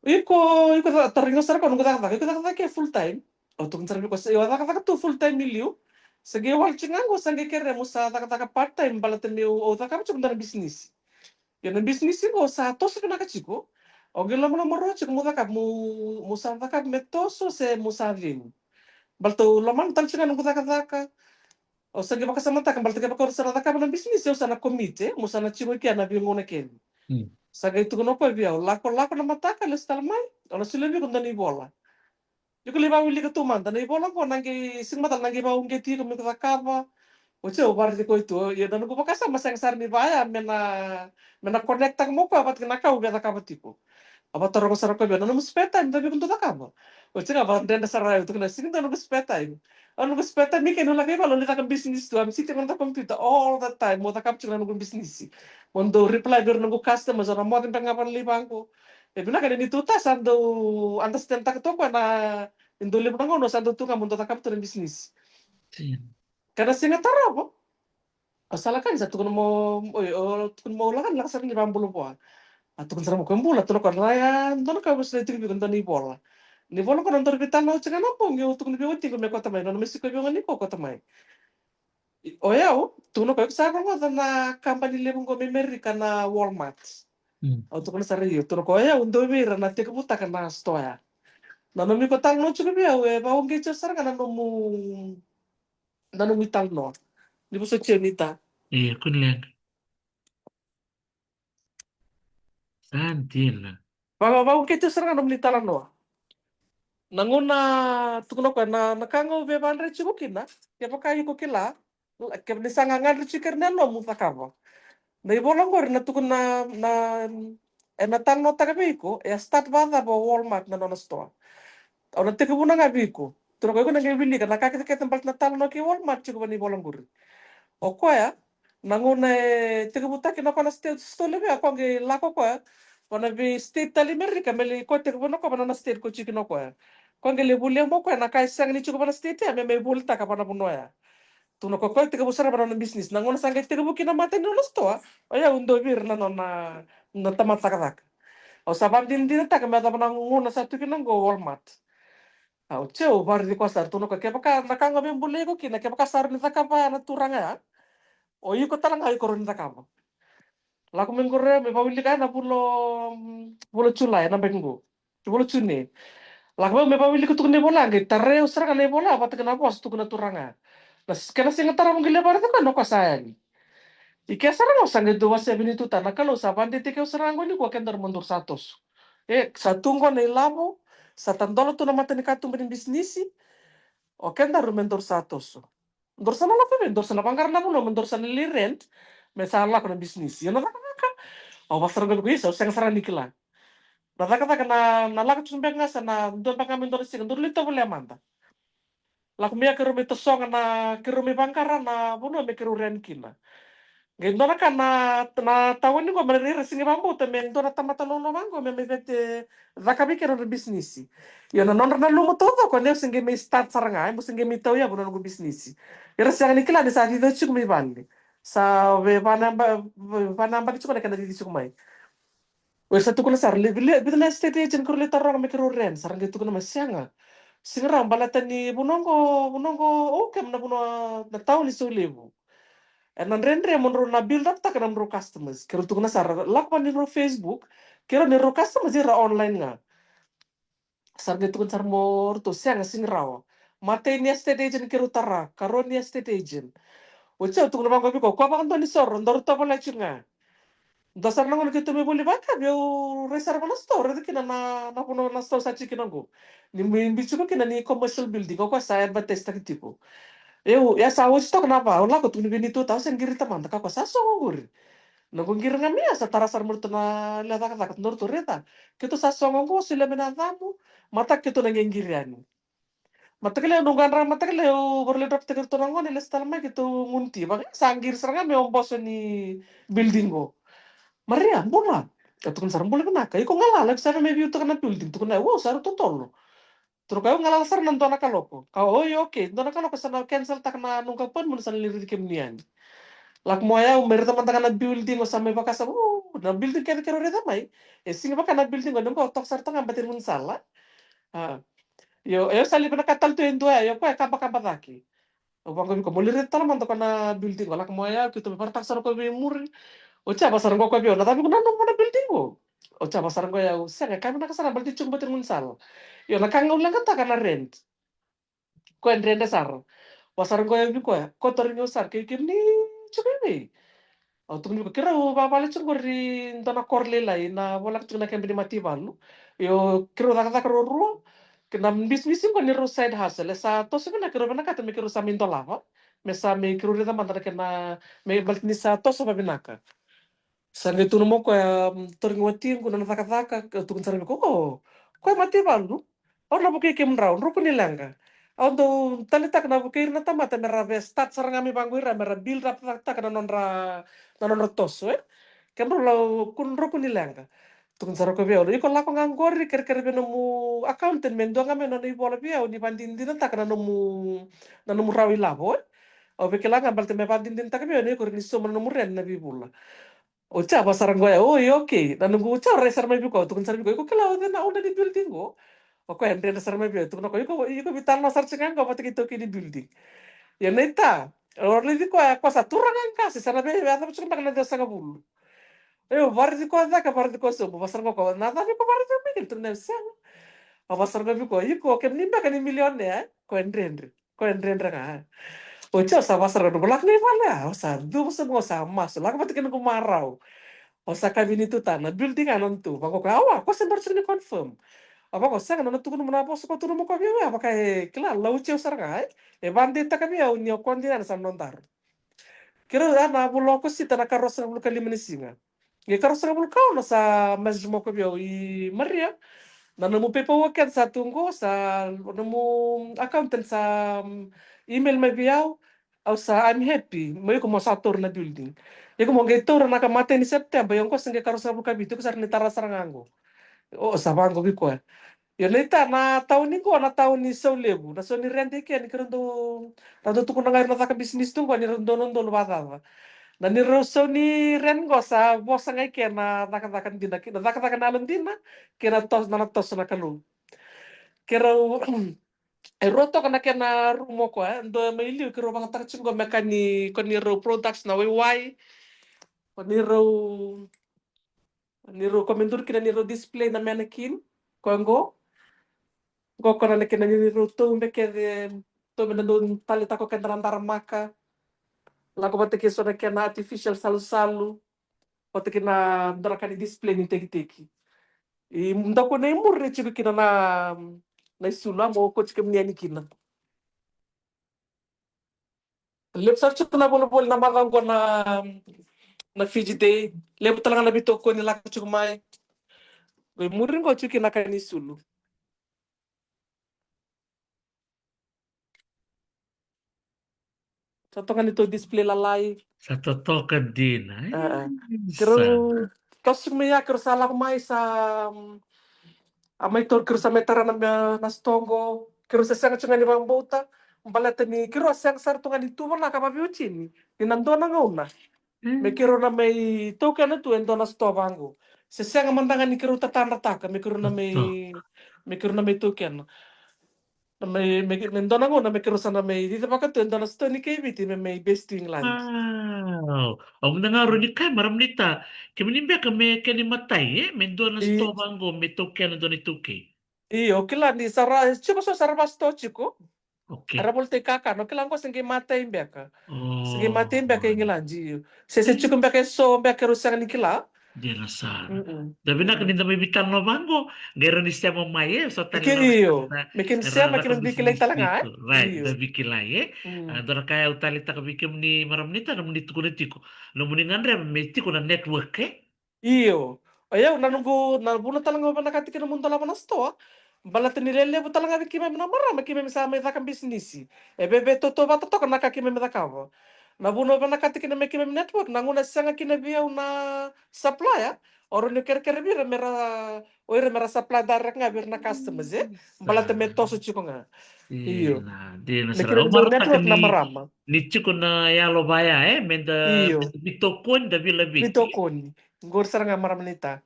Iko, iko ca-, tarogi au sara o koya noqu cakacaka, iko cakacaka e full time? Au tukuna sara vei koya, se, io, au cakacaka tu full time i liu. Se qai wale tiko ga qo, sa qai kerea mo sa cakacaka part time, baleta meu, au cakava tiko dua na bisinisi. Ia na bisinisi qo sa toso vinaka tiko. Au qai lomalomarua tiko mo cakava, mo, mo sa cakava me toso se mo sa cegu. Baleta au lomana tale tiko ga noqu cakacaka. Au sa qai vakasamataka, baleta kevaka au sa na cakava na bisinisi, au sa na commit, e, mo sa na tiko i kea na veigauna kece. Sa qai tukuna o koya vei au, lako, lako na mataka, lesu tale mai, au na solia vei iko dua na ivola. Iko lai vakawilika tu mada na ivola qo, na qai, siga mataka na qai vakauqeti iko me iko cakava. Oti au varaici koya tu, ia na noqu vakasama sega sara ni vaya me na, me na connect-taka mai o koya vata kei na ka au via cakava tiko. Au vataroga sara o koya vei au, na nomu spare time, cava iko dau cakava? Oti ga au vakadredre sara, au tukuna, sega ni dua noqu spare time. Au, noqu spare time kei na noqu lako i vale, au lai caka business tu, I'm sitting on the computer all the time, mo cakava tiko na noqu business. Mo dau reply vei ira noqu customers, au na moce beka ga vale lai vaqo. E vinaka ni tu ta sa dau understand taka tu o koya na, ni dau levu na gauna sa dau tu ga mo dau cakava tu na business. Kena siga tarava, au sa lako yani, sa tukuna mo, oi, au tukuna mo lako yani, lako sara ni vabula vua. A tukuna sara mo koya, bula, tukuna o koya, na ya dua na ka au vosoti tiko vei iko, dua na ivola. Ni vola qo na dua na veitalanoa oti ga na bogi, au tukuna vei watiqu me kauta mai, nona mai sikovi au ga ni ko kauta mai. O yau, tukuna o koya, iko sa rogoca na kabani levu qo mai Merika, na Walmart? Au tukuna sara, io. Tukuna o koya, o yau dua vei ira na tekivutaka na sitoa ya. Na nomu iko talanoa tiko vei au e vakauqeti au sara ga na nomu, na nomu italanoa. Ni vosoti au ni ta. Io, kua ni leqa. Sa dina. Vaka, vakauqeti au sara ga na nomuni talanoa. Na gauna, tukuna o koya, na, na ka ga au veivakadreti tiko kina, kevaka iko kila, kevaka ni sa gagadre tiko kina na yalomu, cakava. Na ivola qori na tukuna na, na, ena talanoataka vei iko, e a start vakacava o Walmart na nona sitoa. Au na tekivuna ga vei iko. Tukuna o koya, iko na qai wilika na ka kecekece baleta na talanoa kei Walmart tiko vua na ivola qori. O koya, na gauna e tekivutaki na koya na state, sitoa levu ya, o koya qai lako o koya vua na vei state tale i Merika, me lai koya tekivuna o koya vua na nona state ko tiko kina o koya. O koya qai lai volia mai o koya na ka e sega ni tiko vua na state ya, me mai volitaka vua na vanua ya. Tukuna o koya, o koya tekivu sara vua na nona business. Na gauna sa qai tekivu kina na imatai ni nona sitoa, o yau dua vei ira na nona, na tamata cakacaka. Au sa vakadinadinataka me yacova na gauna sa tu kina qo o Walmart. Au, oti au vakaraici koya sara, tukuna o koya, kevaka na ka ga au via bulai iko kina, kevaka sa rawa ni cakava ya na turaga ya, o iko tale ga iko rawa ni cakava. Lako mai qori au me vakawilika ya na vula o, mm, vula o Julai, ena yabaki qo. Vula o June. Lako mai au me vakawilika, tukuna na ivola ya, qai tarai au sara ga na ivola ya vata kei na vosa tukuna na turaga ya. Na s-, kena siga tarava au qai lai vakaraici koya, na koya sa yani. I ke sara ga au sa qai dau wasea vei Nitu ta, na Kalou sa vakadeitaki au sara ga qo nikua, o kedaru mo daru sa toso. E, sa tu qo na ilavo, sa tadola tu na matanikatuba ni bisinisi, o kedaru me daru sa toso. Daru sa na lako i vei, daru sa na vaqara na vanua me daru sa na lai rent, me sa lako na bisinisi. Io, na cakacaka. Au vaka sara ga vei koya, isa, au sega sara ni kila. Na cakacaka na, na lako tiko beka ga sa na dua beka ga me dua na siga, daru lai tovolea mada. Lako mai ya keirau mai tosoga na, keirau mai vaqara na vanua me keirau rent kina. Qai dua na ka na, na taoni qo, me ra sega ni vakabauta me dua na tamata loloma qo me mai vete caka vei kena nodra bisinisi. Io, na nodra nanuma taucoko ni au se qai mai start sara ga, e, meu se qai mai tauyavu na noqu bisinisi. Era sega ni kila ni sa cici tiko mai vale. Sa vei vanaba, vei vanaba tiko na kena cici tiko mai. O ira sa tukuna sara, le, le, vica na estate agent keirau lai taroga me keirau rent, sa ra qai tukuna mai, sega. Sega rawa, baleta ni vanua qo, vanua qo, o, kemuni na vanua na taoni Saulevu. Ena dredre mo drau na build up taka na nomudrau customers. Keirau tukuna sara, lako vua ni rau Facebook, keirau ni rau customers ira online ga. Sa ra qai tukuna sara mo ratou, sega, sega ni rawa. Matai ni estate agent keirau tara, karua ni estate agent. Oti au tukuna vaqo vei koya, koya vakadua ni soro, daru tovolea tiko ga. Dua sara na gauna keitou mai voli vakavi, au rai sara vua na store, raica kina na, na vanua na store sa tiko kina qo. Ni biu tiko kina ni commercial building, o koya sa advertise taki tiko. Au, ia sa oti toka na va, au lako tukuna vei Nitu ta, au se qirita mada, ka koya sa sogo qori. Noqu qiri ga mai ya, sa tara sara mai ratou na lewe cakacaka, tukuna ratou, raica, keitou sa sogo qo, solia mai na yacamu, mataka keitou na qai qiri yani. Mataka lailai, noqu a dra mataka lailai, au vakarau lai drop taki iratou na gone, lesu tale mai keitou gunu ti. Vaka sa qiri sara ga mai au boso ni building qo. Maria, bula. Au tukuna sara, bula vinaka. Iko galala, iko sa via mai view taka na building? Tukuna, wow, sa rui totolo. Tukuna o koya, au galala sara na dua na kaloko. Ka, oi, okay, dua na kaloko sa na cancel taka na noqu appointment, sa na lai raici kemuni yani. Lako mai o yau, au mai raica mada ga na building, au sa mai vaka sa, uu, na building kece keirau raica mai. E sega ni vaka na building qo, ni qo toka sara toka ga bati ni gaunisala. A. Io, au sa lai vinakata tale tu e dua, io, o koya e kabakaba cake. Au vaqo vei koya, mo lai raica tale mada o koya na building qo, lako mai o yau, keitou mai vakaraitaka sara o koya vei muri. Oti ya vaka sara qo o koya vei au, na cava iko nanuma na building qo? Oti ya vaka sara qo o yau, sega, e ka vinaka sara baleta ni tiko bati ni gaunisala. Io, na ka ga au leqataka na rent. Koya e dredre sara. Vaka sara qo o yau vei koya, koto, tarogi au sara, kei kemuni tiko i vei? Au tukuna vei koya, keirau vavale tiko qori dua na koro lailai, na voleka tiko na keba ni mataivalu. Io, keirau cakacaka ruarua. Kei na bisinisi qo ni rau side hustle. E sa toso vinaka, keirau vinakata me keirau sa mai dolava. Me sa mai keirau raica mada na kena, me baleta ni sa toso vavinaka. Sa qai tukuna mai o koya, "Tarogi watiqu na nona cakacaka." Au tukuna sara vei koya, "O koya mataivalu, au na vukei kemudrau, druku ni leqa." Au dau taleitaka na vukei ira na tamata me ra via start sara ga mai vaqo ira, me ra build up taka na nodra, na nodra toso, e. Kedrau lako, kua ni druku ni leqa. Tukuna sara o koya vei au, "Iko lako ga qori, kerekere vei nomu accountant me dua ga mai na nona ivola vei au ni vadinadinataka na nomu, na nomu rawa ilavo, e." Au via kila ga baleta me vadinadinataka vei au ni iko rawa ni sauma na nomu rent na veivula. Oti au vaka sara qo ya, "Oi, okay." Na noqu oti au rai sara mai vei koya, tukuna sara vei koya, "Iko kila o cei na owner ni building qo?" O koya e dredre sara mai vei au, tukuna o koya, "Iko, iko veitalanoa sara tiko ga qo vata kei taukei ni building." Ia naita, au raici koya, koya sa turaga qase, sa na vei, vei, vei, tiko beka na ciwasagavulu. Au varaici koya cake, varaici koya sobu, vaka sara qo o koya, "Na cava iko varaici au mai kina?" Tukuna, "Sega." Au vaka sara qo vei koya, "Iko, kemuni beka ni milionea, e?" Koya e dredre. Koya e dredre ga. Oti au sa vaka sara, noqu lako ga i vale, au sa cuva sobu, au sa masu, lako vata kei noqu marau. Au sa kaya vei Nitu, "Ta na building a nona tu?" Vaqo o koya, "Awa, ko se bera tiko ni confirm." Au vaqo, "Sega, na nona tukuna mo na vosa ko tukuna mo koya vei au, e vaka e kila, lauti au sara ga, e. E vakadeitaka vei au ni o koya dina sa nodaru." Keirau ya na vula o Okosita na ka ruasagavulu ka lima ni siga. Qai ka ruasagavulu ka ono sa message mai o koya vei au, "I Maria, na nomu paperwork kece sa tu qo, sa nomu accountant sa, mm, email mai vei au, au sa, I'm happy, mo iko mo sa taura na building. Iko mo qai taura na ka matai ni September, ia qo se qai ka ruasagavulu ka vitu, iko sa rawa ni tara sara ga qo." O, sa vaqo vei koya. Io, naita, na tauni qo na tauni sau levu, na sau ni rent i ke ni keirau dau, rau dau tukuna ga ira na caka bisinisi tu qo ni rau dau na dolu vakacaca. Na ni rau sau ni rent qo sa vosa ga i ke na cakacaka dina, na cakacaka na yalo dina, kei na tos-, na, na toso na Kalou. Keirau, e rua toka na kena rumu o koya, e dua mai liu keirau vagataka tiko qo me ka ni, ko ni rau products na waiwai, ko ni rau Ni rau, ko me duri kina ni rau display na mannequin, ko qo. Qo ko na kena ni rau taube kece, taube na dau taleitaka o keda na daramaka. Lako vata kei so na kena artificial salusalu. Vata kei na dua na ka ni display ni tekiteki. I dau ko na i muri e tiko kina na, na isulu, a mo ko tiko kemuni yani kina. Levu sara tiko na volivoli na macawa qo na, na Fiji Day. Levu tale ga na veitokoni lako tiko mai. Qo i muri qo tiko kina ka ni sulu. Sa toka ni tou display lalai. Sa totoka dina, e? A, a. Keirau toso tiko mai ya, keirau sa lako mai sa, mm, a mai tou, keirau sa mai tara na, na sitoa qo. Keirau se sega tiko ga ni vakabauta. Baleta ni keirau a sega sara tu ga ni tuvanaka vaveiwatini ni na dua na gauna me keirau na mai taukena tu e dua na sitoa vaqo. Se sega mada ga ni keirau tatadrataka me keirau na mai, me keirau na mai taukena. Na mai, me, me dua na gauna me keirau sa na mai cicivaka tu e dua na sitoa ni kai Viti me mai base tu i Igiladi. Wow. Au mada ga rau ni kai, marama ni ta. Kemuni beka me kena imatai, e? Me dua na sitoa vaqo me taukena dua na itaukei. Io, kila ni sa ra, tiko so sa ra vasitoa tiko. Okay. Era volitaki kakana, o kila qo se qai matai beka. Se qai matai beka i Igiladi, io. Se, se tiko beka e so beka keirau sega ni kila. Dina sara. Da vinaka ni da mai veitalanoa vaqo, qai rau ni sema mai, e, so tale. Io, me kena sema, kena veikilai tale ga, e? Right, da veikilai, e? A, dua na ka au taleitaka vei kemuni marama ni ta, nomuni tukuna tiko. Nomuni gadreva me tiko na network, e? Io. O yau na noqu, na vuna tale ga au vinakata kina meu dolava na sitoa. Baleta ni lelevu tale ga vei keimami na marama, keimami sa mai caka bisinisi. E veve tautauvata toka na ka keimami cakava. Na vuna au vinakata kina me keimami network, na gauna sega kina vei au na supplier, o rau ni kerekere vei ira me ra, o ira me ra supply direct ga vei ira na customers, e? Baleta me toso tiko ga. Io. Dina sara. Au marautaka ni tiko na yalo vaya, e? Me da veitokoni, da veilaveti. Veitokoni. Qori sara ga marama ni ta.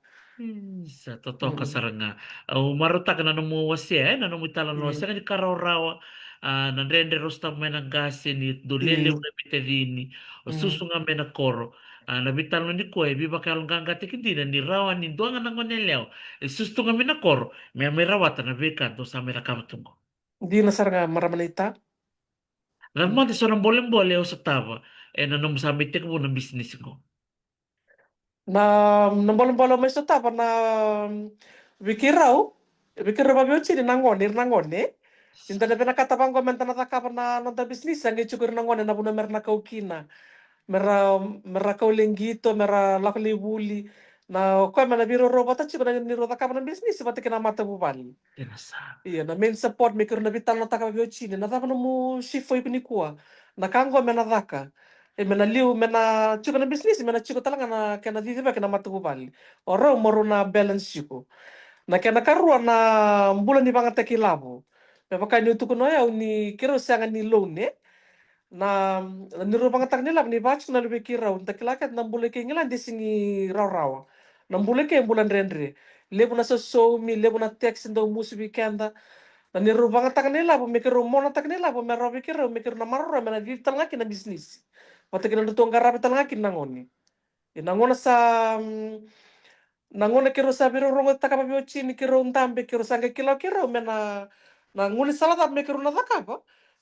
Sa totoka sara ga. Au marautaka na nomu wasea, e, na nomu italanoa. Sega ni ka rawarawa, a, na dredre rau sotava mai na qase ni dau lelevu na veitacini. O susu ga mai na koro. A, na veitalanoa nikua e veivakayaloqaqataki dina ni rawa ni dua ga na gone yalewa e susu tu ga mai na koro me mai rawata na veika dou sa mai cakava tu qo. Dina sara ga marama ni ta. Cava mada so na bolebole o sotava ena nomu sa mai tekivu na bisinisi qo? Na, na bolebole au mai sotava na, vei keirau, vei keirau vaveiwatini na gone, ira na gone. Ni da na vinakata vaqo me da na cakava na noda bisinisi, a qai tiko ira na gone na vanua me ra na kau kina. me ra, me ra kau lai qito, me ra lako lai vuli. Na o koya me na veiroro vata tiko na neirau cakava na bisinisi vata kei na matavuvale. Io, na main support me keirau na veitalanoataka vakaveitini, na cava nomu sifo iko nikua? Na ka oqo me na caka. E me na liu, me na tiko na bisinisi, me na tiko tale ga na kena cicivaki na matavuvale. O rau mo rau na balance tiko. Na kena karua na bula ni vagataki lavo. Me vaka niu tukuna o yau ni keirau sega ni loan, e? Na, na neirau vagataka ni lavo ni vaka tiko na luvei keirau, da kila kece na bula kei Igiladi e sigi rawarawa. Na bula kei e bula dredre. Levu na sosomi, levu na tax dau musu vei keda. Na neirau vagataka ni lavo me keirau monataka ni lavo me rawa vei keirau me keirau na maroroya me na cici tale ga kina na bisinisi. Vata kei na nodratou qaravi tale ga kina na gone. E na gauna sa, mm, na gauna keirau sa veirogotaka vakaveitini, keirau dabe, keirau sa qai kila o keirau me na, na gaunisala cava me keirau na cakava,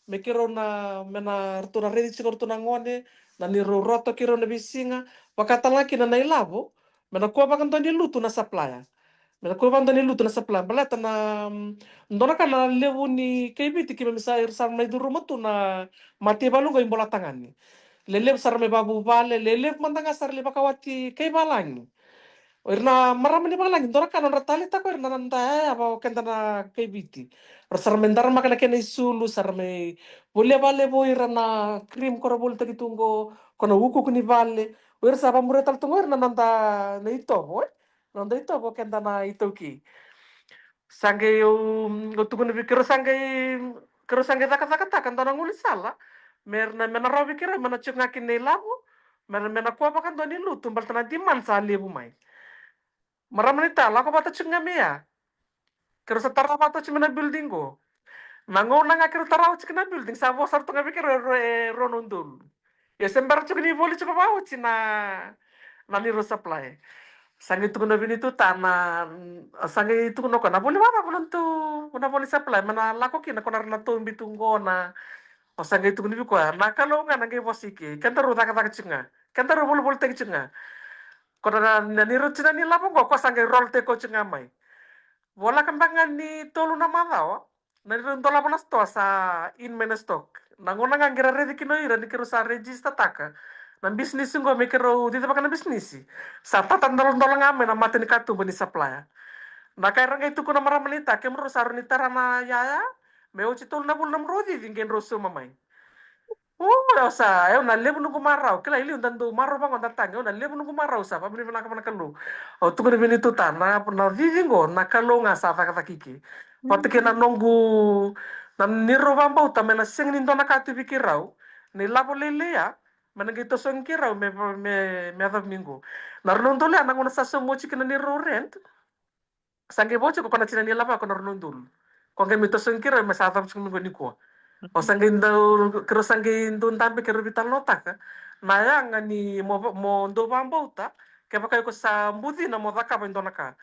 me keirau na, me na ratou na raici tiko ratou na gone, na neirau rota keirau na veisiga, vaka tale ga kina na ilavo, me na kua vakadua ni lutu na supplier. Me na kua vakadua ni lutu na supplier. Baleta na, mm, dua na ka na levu ni kai Viti keimami sa, era sa mai curuma tu na mataivalu qo i Bolatagane. Lelevu sara mai vakavuvale, lelevu mada ga sara lai vakawati kai valagi. O ira na marama ni valagi, dua na ka nodra taleitaka o ira na noda yaya vaka o keda na kai Viti. Ra sara mai daramaka na kena isulu, sara mai volia vale vei ira na cream ko ra volitaki tu qo, ko na ukuuku ni vale. O ira sa vakamuria tale tu qo ira na noda na itovo, e? Na noda itovo o keda na iTaukei. Sa qai au, au tukuna vei keirau sa qai, keirau sa qai cakacakataka dua na gaunisala me na, me na rawa vei keirau me na tiko ga kina na ilavo, me na, me na kua vakadua ni lutu baleta na demand sa levu mai. Marama ni ta, lako vata tiko ga mai ya. Keirau sa tara vata tiko mai na building qo. Na gauna ga keirau tara tiko na building sa vo sara tu ga vei keirau e rua na udolu. Ia se bera tiko ni voli tiko vakaoti na, na neirau supply. Sa qai tukuna vei ni tu ta na, sa qai tukuna o koya na voli vava voli tu, na voli supply me na lako kina ko na ra na tobi tu qo na. O sa qai tukuna vei koya na Kalou ga na qai vosa i ke, kedaru cakacaka tiko ga, kedaru volivolitaki tiko ga. Ko na, na neirau tina ni lavo qo, ko sa qai roll take out tiko ga mai. Volaka beka ga ni tolu na macawa. Na neirau dolava na sitoa sa in mai na stock. Na gauna ga qai ra raici kina o ira ni keirau sa register-taka na bisinisi qo me keirau cicivaka na bisinisi. Sa tata doladola ga mai na mata ni katuba ni supplier. Na ka era qai tukuna marama ni ta, kemudrau sa rawa ni tara na yaya me oti tolu na vula nomudrau cici qai drau sauma mai. O, au sa, au na levu noqu marau, kila i liu da dau marau vaqo da tagi, au na levu noqu marau sa, vakavinavinaka vua na Kalou. Au tukuna vei ni tu ta na, na cici qo na Kalou ga sa cakacaka i ke. Vata kei na noqu, na neirau vakabauta me na sega ni dua na ka tu vei keirau, ni lavo lailai ya, me na qai tosogi keirau me, me, me yacovi mai qo. Na rua na udolu ya na gauna sa sauma oti kina neirau rent. Sa qai vo tiko ko na tina ni lavo ko na rua na udolu. Ko qai mai tosogi keirau me sa yacovi tiko mai qo nikua. O sa qai dau, keirau sa qai dau dabe keirau veitalanoataka na yaga ni mo, mo dau vakabauta, kevaka iko sa bucina mo cakava e dua na ka.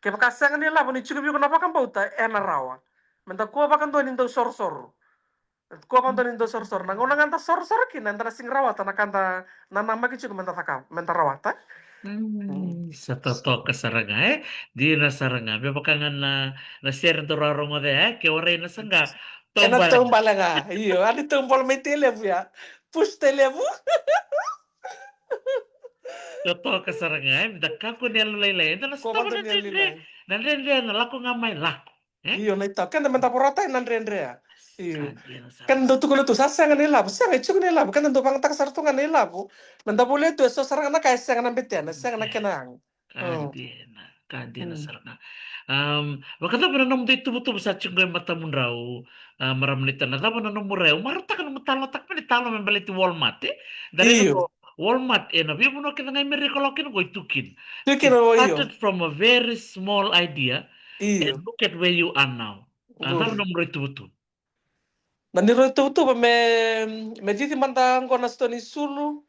Kevaka sega ni lavo ni tiko vei iko na vakabauta, ena rawa. Me da kua vakadua ni dau sorosoro. Kua vakadua ni dau sorosoro. Na gauna ga da sorosoro kina, eda na sega ni rawata na ka da nanamaki tiko me da cakava, me da rawata. Mm, sa totoka sara ga, e? Dina sara ga. Me vaka ga na, na sere daru a rogoca, e? Ke warai na saqa, ena taubale ga. Io, a ni taubale mai Tailevu ya. Push Tailevu. Totoka sara ga, e? Me da kakua ni yalolailai. Eda na sotava na dredre. Na dredre na lako ga mai lako. E? Io, na itau. Keda me da vorata na dredre. Io. Ka dina sara. Keda dau tukuna tu sa sega na ilavo, sega, e tiko na ilavo. Keda dau vagataka sara tu ga na ilavo. Me da volia tu e so sara ga na ka e sega na betena, e sega na kena yaga. Ka dina, ka dina sara ga. Am, vakacava na nomudou ituvatuva sa tiko qo e matamudrau, a, marama ni ta, na cava na nomu rai? Au marautaka nomu talanoataka mai na talo me baleti Walmart, e? Da raica qo, Walmart, e, na veivanua kece ga i Merika lako kina qo e tu kina. Tu kina, io. Started from a very small idea, io, and look at where you are now. A, cava na nomu rai tuvatuva? Na neirau tuvatuva me, me cici mada qo na sitoa ni sulu.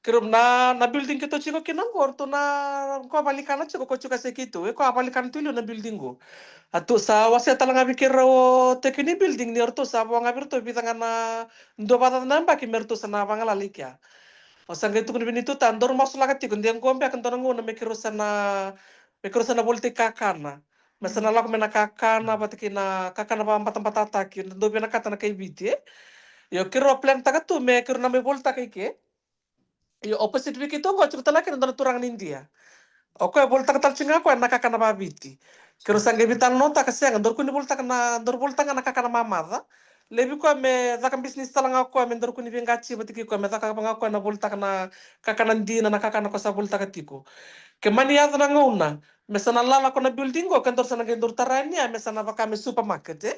Keirau na, na building keitou tiko kina qo, ratou na qo valenikana tiko, ko tiko se keitou. E ko a valenikana tu i liu na building qo. A tu sa wasea tale ga vei keirau o teki ni building ni o ratou sa vo ga vei ratou vica ga na dua vakacaca na yabaki me ratou sa na vagalala i kea. Au sa qai tukuna vei ni tu ta, daru masulaka tiko, de qo beka dua na gauna me keirau sa na, me keirau sa na volitaki kakana. Me sa na lako mai na kakana vata kei na kakana vakabatabatataki, da dau vinakata na kai Viti, e? Io, keirau a plan-taka tu me keirau na mai volitaka i ke. Io, opposite vei keitou qo, tiko tale ga kina dua na turaga ni Idia. O koya volitaka tale tiko ga o koya na kakana vaviti. Keirau sa qai veitalanoataka, sega, daru kua ni volitaka na, daru volitaka ga na kakana mamaca. Levu o koya me caka bisinisi tale ga o koya, me daru kua ni veiqati vata kei koya, me caka ga o koya na volitaka na kakana dina, na kakana ko sa volitaka tiko. Ke mani yaco na gauna me sa na lala ko na building qo, ke daru sa na qai daru tara yani ya, me sa na vaka me supermarket, e?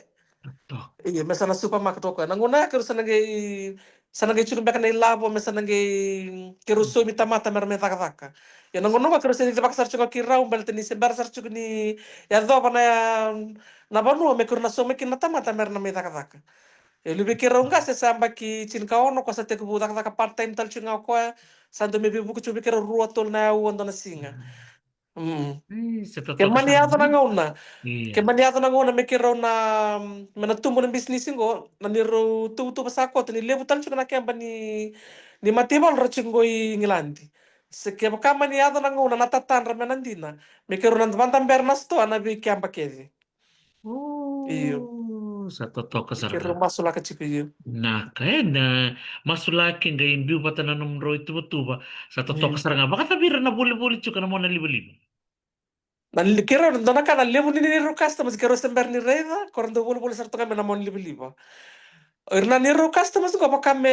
Io, me sa na supermarket o koya. Na gauna ya keirau sa na qai, sa na qai tiko beka na ilavo, me sa na qai, keirau saumi tamata mera mai cakacaka. Ia na gauna qo keirau se cici vaka sara tiko ga keirau, baleta ni se bera sara tiko ni yacova na, na vanua me keirau na sauma kina na tamata mera na mai cakacaka. E, levu vei keirau ga se sa yabaki tinikaono, ko sa tekivu cakacaka part time tale tiko ga o koya, sa dau mai veivuke tiko vei keirau rua, tolu na aua dua na siga. Mm. Ii, sa totoka sara. Ke mani yaco na gauna, io, ke mani yaco na gauna me keirau na, me na tubu na bisinisi qo, na neirau tuvatuva sa koto ni levu tale tiko na keba ni, ni mataivalu ra tiko qo i Igiladi. Se kevaka mani yaco na gauna na tatadra me na dina, me keirau na vadabera na sitoa na veikeba kece. Io. O, sa totoka sara ga. Keirau masulaka tiko, io. Naka, e, na masulaki qai biu vata na nomudrau ituvatuva. Sa totoka sara ga. Vakacava ira na volivoli tiko na mona livaliva? Na li-, keirau, dua na ka na levu ni neirau customers keirau se bera ni raica, ko ra dau volivoli sara toka me na mona livaliva. O ira na neirau customers qo vaka me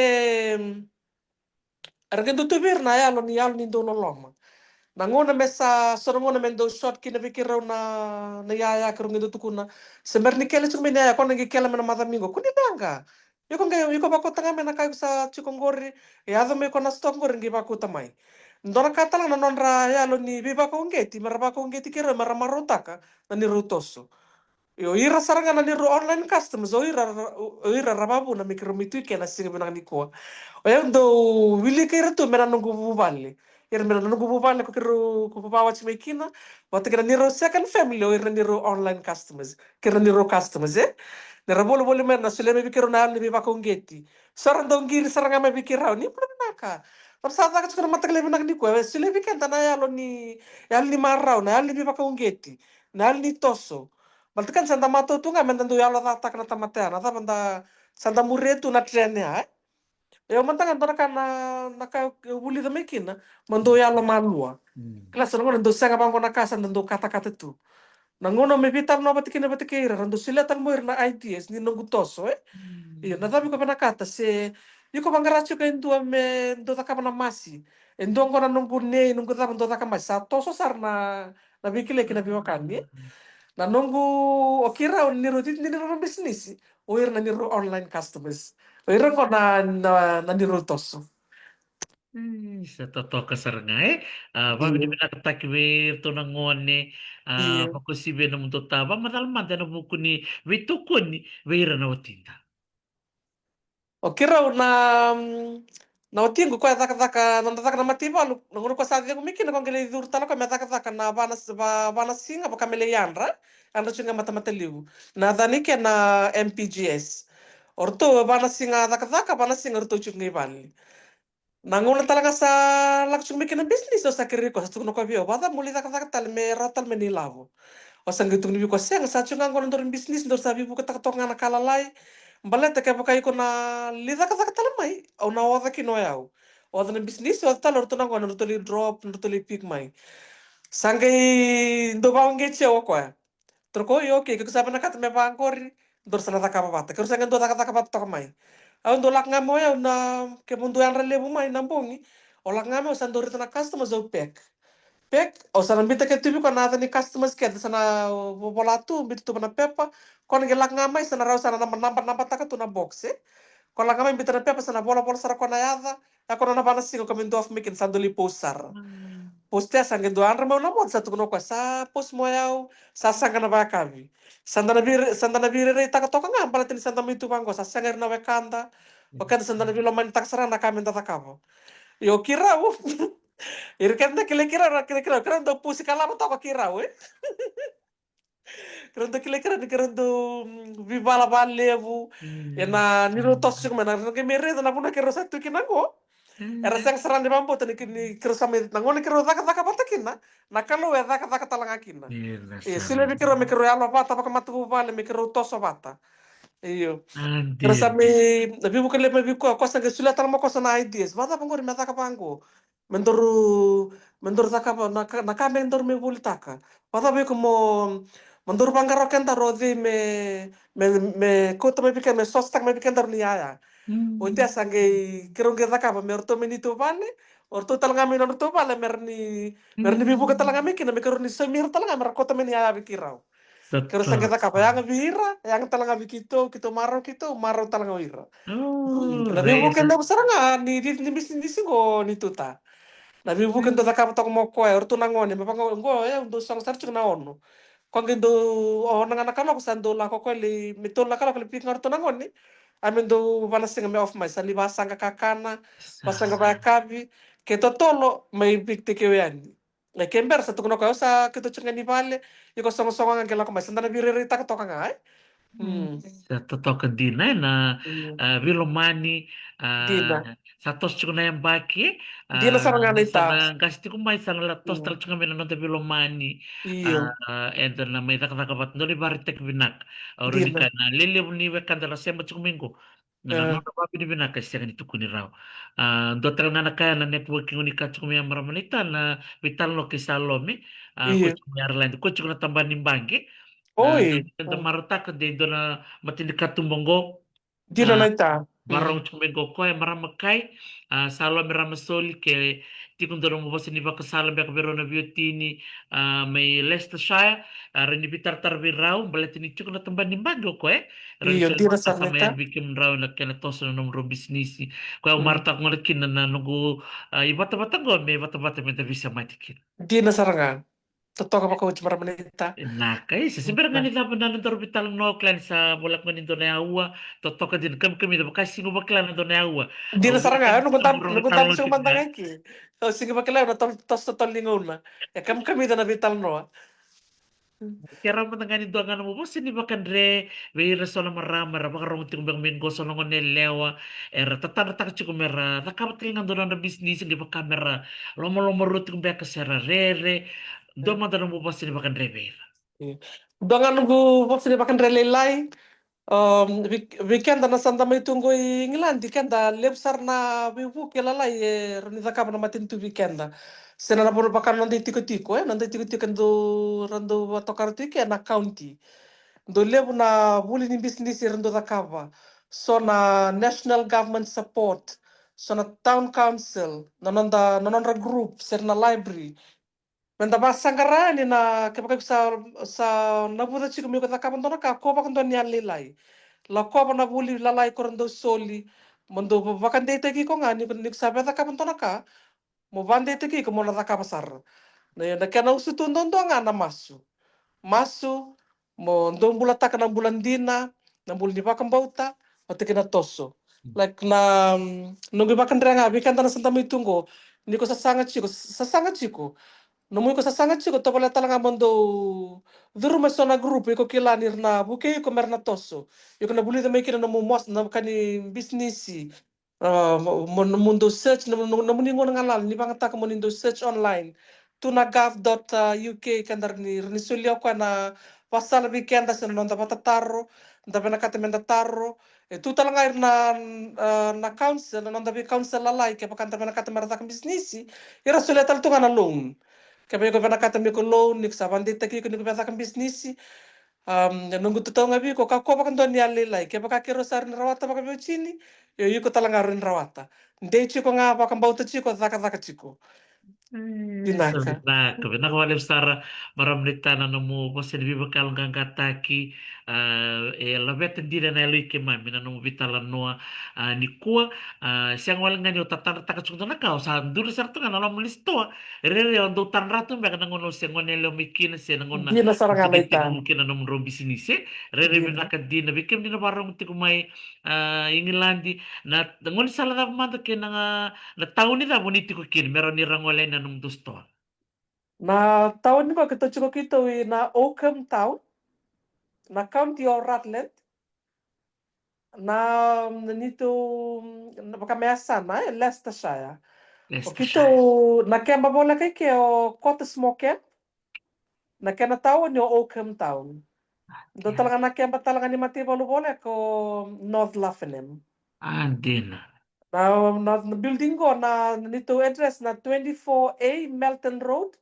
era qai dau tu vei ira na yalo ni, yalo ni dau loloma. Na gauna me sa, so na gauna me dau short kina vei keirau na, na iyaya, keirau qai dau tukuna, se bera ni kele tiko mai na iyaya, ko na qai kele mai na macawa mai qo. Kua ni leqa. Iko qai, iko vakauta ga mai na ka iko sa tiko qori, e yaco mai ko na stock qori, qai vakauta mai. Dua na ka tale ga na nodra yalo ni veivakauqeti, mera vakauqeti keirau, mera marautaka na neirau toso. Io, o ira sara ga na neirau online customers, o ira, o ira ra vavuna me keirau mai tu i ke na siga vinaka nikua. O yau dau wilika ira tu me na noqu vuvale. Ira me na noqu vuvale ko keirau, ko vavawati mai kina. Vata kei na neirau second family, o ira na neirau online customers. Kei na neirau customers, e? Ni ra volivoli mai, na solia mai vei keirau na yalo ni veivakauqeti. So ra dau qiri sara ga mai vei keirau. Ni bula vinaka. Ra sa caka tiko na mataqali vinaka nikua. E solia vei keda na yalo ni, yalo ni marau, na yalo ni veivakauqeti. Na yalo ni toso. Baleta keda sa da matau tu ga me da dau yalocataka na tamata ya, na cava da sa da muria tu na trend ya, e? Io, mada ga dua na ka na, na ka e vulica mai kina, mo dau yalomalua. Mm. Kila sa na gauna dau sega vaqo na ka sa da dau katakata tu. Na gauna me veitalanoa vata kina vata kei ira, ra dau solia tale mai o ira na ideas ni noqu toso, e? Mm. Io, na cava iko vinakata, se iko vaqara tiko e dua me dau cakava na masi. E dua qo na noqu nei, noqu cava dau caka masi. Sa toso sara na, na veikilai kei na veiwekani, e? Na noqu, o keirau, neirau titi, neirau bisinisi, o ira na neirau online customers. O ira qo na, na, na neirau toso. Ii, sa totoka sara ga, e? A, io, vakavinavinakataki vei iratou na gone, a, io, vakauasivi ena nomudou ta vakamacala mada ena vuku ni veitokoni vei ira na watida. O keirau na, mm, na watiqu koya cakacaka, noda caka na mataivalu, na gauna koya sa cegu mai kina, koya qai lai curu tale koya me cakacaka na va na, va, va na siga, vaka me lai yadra, yadra tiko ga e matamata levu. Na yacana i ke na M P G S. O ratou va na siga cakacaka, va na siga ratou tiko ga i vale. Na gauna tale ga sa lako tiko mai kina na bisinisi, au sa kerei koya, sa tukuna koya vei au, vakacava mo lai cakacaka tale me rawa tale mai na ilavo? Au sa qai tukuna vei koya, sega, sa tiko ga qo na daru bisinisi, daru sa veivuketaka toka ga na ka lalai. Baleta kevaka iko na lai cakacaka tale mai, au na oca kina o yau. Oca na bisinisi, oca tale o ratou na gone, ratou lai drop, ratou lai pick mai. Sa qai dau vakauqeti au o koya. Tukuna o koya, io, okay, ke ko sa vinakata me vaqori, daru sa na cakava vata. Keirau sa qai dau cakacaka vata toka mai. Au dau lako ga mai o yau na, kemudou yadra levu mai na bogi, au lako ga mai, au sa dau raica na customers, au pack. Pack, au sa na biuta kece tu vei koya na yaca ni customers kece, sa na vo-, vola tu, biuta tu va na pepa, koya na qai lako ga mai, sa na rawa, sa na naba, naba, nabataka tu na box, e? Koya lako ga mai, biuta na pepa, sa na volavola sara koya na yaca, ya ko na nona va na siga ko me dua off mai kina, sa dau lai post sara. Mm. Post ya sa qai dua yadra mai au na moce, sa tukuna o koya, sa post mai o yau, sa saqa na vakayakavi. Sa da na vei-, sa da na veirairaitaka toka ga, baleta ni sa da mai tu vaqo, sa sega ira na wekada. O keda sa da na veilomanitaka sara na ka me da cakava. Io, keirau. Ira kece na kilai keirau, na kilai keirau, keirau dau pusi kalava toka keirau, e? Keirau dau kilai keirau ni keirau dau, mm, veivala vakalevu. Mm. Ena neirau toso tiko mai, na, na qai mai raica na vanua keirau sa tu kina qo. Mm. Era sega sara ni vakabauta ni, ni keirau sa mai, na gauna keirau cakacaka vata kina, na Kalou e cakacaka tale ga kina. Io, solia vei keirau me keirau yalo vata vakamatavuvale, me keirau toso vata. Io. Keirau sa mai veivuke levu mai vei koya, koya sa qai solia tale mai o koya na ideas. Vakacava qori me caka vaqo? Me daru, me daru cakava na ka, na ka me daru me volitaka. Vacava iko mo, mo daru vaqara o kedaru o cei me, me, me kauta mai vei kedaru, me sosataka mai vei kedaru ni yaya. Oti ya sa qai keirau qai cakava me ratou mai neitou vale, o ratou tale ga mai nodratou vale me ra ni, me ra ni veivuke tale ga mai kina, me keirau ni saumi ira tale ga me ra kauta mai ni yaya vei keirau. Keirau sa qai cakava yaga vei ira, yaga tale ga vei keitou, keitou marau, keitou marau tale ga o ira. Na veivuke levu sara ga ni, ni, ni bisinisi qo ni tuta. Na veivuke dau cakava toka mo koya, o ratou na gone, me vaka qo, e, dau sogo sara tiko na ono. Ko qai dau, ono ga na kaloko sa dau lako koya lai, me tolu na kaloko lai pick ga o ratou na gone. A me dau va na siga me off mai, sa ni vasaqa kakana, vasaqa vayakavi, ke totolo, mai pick tekeu yani. E ke bera sa tukuna o koya, au sa keitou tiko ga ni vale, iko sogosogo ga qai lako mai, sa da na veirairaitaka toka ga, e? Sa totoka dina, e, na, a, veilomani, a, sa toso tiko na yabaki, e? Dina sara ga na ita. Sa na qasi tiko mai, sa na la toso tale tiko ga mai na noda veilomani. Io. A, eda na mai cakacaka vata, dau ni vakaraitaki vinaka. Au rawa ni kaya na lelevu ni wekada ra sema tiko mai qo. Na nodra vakavinavinaka e sega ni tukuni rawa. A, dua tale ga na ka ya na networking o ni ka tiko mai ya marama naita, na veitalanoa kei Salome. A, ko tiko mai Ireland, ko tiko na tabana ni baqe. Oi. A, da marautaka de dua na matanikatuba qo. Dina naita. Varogo tiko mai qo koya, marama kai. A, Salome Ramasoli, ke tiko dua na nomu vosa ni vakasala beka vei rau na veiwatini, a, mai Leicestershire, a, rawa ni veitaratara vei rau, baleta ni tiko na tabana ni baqe o koya, e? Io, dina sara naita. Rawa ni soli vakasama yani vei kemudrau na kena toso na nomudrau bisinisi. Koya au marautaka gona kina na noqu, a, ivatavata qo me ivatavata me da veisemati kina. Dina sara ga. Totoka vakaoti marama naita. Vinaka, e, se se bera ga ni cava na nodaru veitalanoa, au kila ni sa voleka ga ni dua na aua, totoka dina, kamikamica, vaka siga vakila na dua na aua. Dina sara ga, au noqu dam, noqu dam tiko mada ga ki. Au siga vakila, au na tol-, toso totolo ni gauna. E kamikamica na veitalanoa. Ke rawa mada ga ni dua ga nomu vosa ni vakadre vei ira so na marama era vakarogo tiko beka mai qo, so na gone yalewa era tatadrataka tiko me ra cakava tale ga dua na nodra bisinisi, qai vaka me ra lomalomarua tiko beka se ra rere. Dua mada nomu vosa ni vakadre vei ira. Io. Dua ga noqu vosa ni vakadre lailai. Um, vei, vei keda na sa da mai tu qo i Igiladi, keda levu sara na veivuke lalai e rawa ni cakava na matanitu vei keda. Se na, na vaka noda itikotiko, e, noda itikotiko e dau, ra dau vakatokara tu i ke na county. Dau levu na vuli ni bisinisi era dau cakava. So na national government support, so na town council, na noda, na nodra group, se na library. Me da vasaqara yani na, kevaka iko sa, sa navuca tiko me iko cakava dua na ka, kua vakadua ni yalolailai. Lakova na vuli lalai ko ra dau soli, mo dau va-, vakadeitaki iko ga ni, ni ko sa via cakava dua na ka, mo vakadeitaki iko mo na cakava sara. Na, na kena usutu duadua ga na masu. Masu, mo dau bulataka na bula dina, na bula ni vakabauta, vata kei na toso. Mm. Like na, mm, noqu ivakadre ga vei keda na sa da mai tu qo, ni ko sasaga tiko, sasaga tiko. Nomu iko sasaga tiko, tovolea tale ga mo dau curu mai so na group iko kila ni ra na vukei iko me ra na toso. Iko na vulica mai kina nomu mos-, na ka ni bisinisi. A, mo, mo, mo dau search, na, na, nomuni gauna galala ni vagataka mo ni dau search online. Tu na gov dot U K, keda ra ni, ra ni solia o koya na vasala vei keda se na noda vatataro, da vinakata me da taro. E tu tale ga ira na, a, na council, na noda vei council lalai, kevaka da vinakata me ra caka bisinisi, ira solia tale tu ga na loan. Kevaka iko vinakata me iko loan, ni ko sa vakadeitaki iko ni ko via caka bisinisi, Um, noqu tataunga vei iko, kakua vakadua ni yalolailai. Kevaka keirau sa rawa ni rawata vakaveiwatini, io iko tale ga rawa ni rawata. Dei tiko ga, vakabauta tiko, cakacaka tiko. E, vinaka. Vinaka, vinaka vakalevu sara, marama naita, na nomu vosa ni veivakayaloqaqataki, a, e laveta dina na yalo i keimami na nomu veitalanoa, a, nikua, a, sega wale ga ni o tatadrataka tiko dua na ka, o sa duri sara tu ga na loma ni sitoa, rere o dau tadra tu beka na gauna o se gone yalewa mai kina, se na gauna o tekitekivu kina na nomudrau bisinisi. Rere vinaka dina vei kemuni na vakarorogo tiko mai, a, Igiladi, na, na gaunisala cava mada kei na, na tauni cava o ni tiko kina me rawa ni ra gole yani na nomudou sitoa? Na tauni qo keitou tiko keitou i na Oakham Town, na county o Rutland. Na, na neitou, na vakamea sara, e, Leicestershire. O keitou, na keba voleka i ke o Cottesmore Camp. Na kena tauni o Oakham Town. Dua tale ga na keba tale ga ni mataivalu voleka o North Luffenham. A, dina. Na, na, na building qo, na, na neitou address na twenty-four A Melton Road,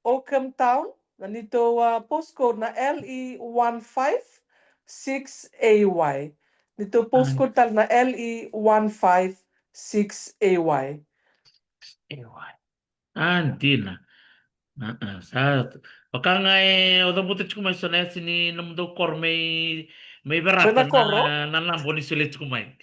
Oakham Town. Na neitou, ah, postcode na L E one five six A Y. Neitou postcode tale na L E one five six A Y. A Y. A, dina. A, a, sa vaka ga e o cavuta tiko mai so na yasi ni nomudou koro mai, mai Verata na, na naba o ni solia tiko mai.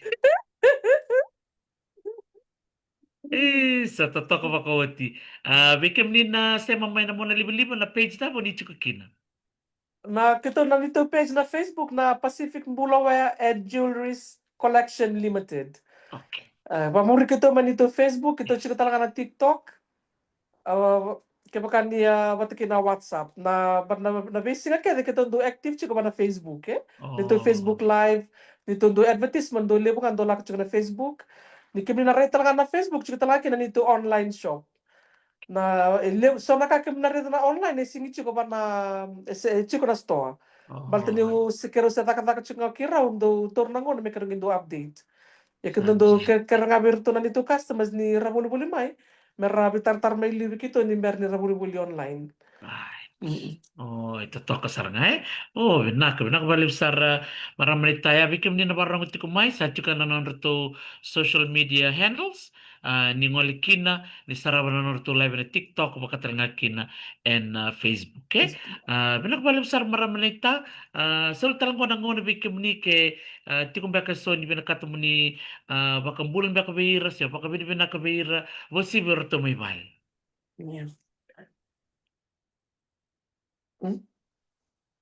E, sa totoka vakaoti. A, vei kemuni na sema mai na mona livaliva, na page cava o ni tiko kina? Na keitou, na neitou page na Facebook na Pacific Bulawayo and Jewelries Collection Limited. Okay. E, vamuri keitou mai neitou Facebook, keitou tiko tale ga na TikTok. A, kevaka ni, a, vata kei na WhatsApp. Na, but na, na veisiga kece keitou dau active tiko va na Facebook, e? Neitou Facebook Live, neitou dau advertisement, dau levu ga dau lako tiko na Facebook. Ni kemuni na raica tale ga na Facebook, tiko tale ga kina neitou online shop. Na, e levu, so na ka kemuni na raica na online, e sigi tiko va na, e se, e tiko na store. Baleta niu se, keirau se cakacaka tiko ga kei rau, dau taura na gauna me keirau qai dau update. Ia keitou dau ke-, kerea ga vei iratou na neitou customers ni ra volivoli mai, me ra veitaratara mai liu vei keitou ni bera ni ra volivoli online. Right. Mm. O, e totoka sara ga, e? O, vinaka, vinaka vakalevu sara, marama naita. Ia vei kemuni na vakarorogo tiko mai, sa tiko na nodratou social media handles, a, ni gole kina, ni sarava na nodratou live ena TikTok, vaka tale ga kina ena, a, Facebook, e? Facebook. A, vinaka vakalevu sara, marama naita. A, soli tale qo na gauna vei kemuni ke, a, tiko beka eso ni vinakata mo ni, a, vakabula beka vei ira, se vakavinavinaka vei ira, vosa vei iratou mai vale. Ia. Mm.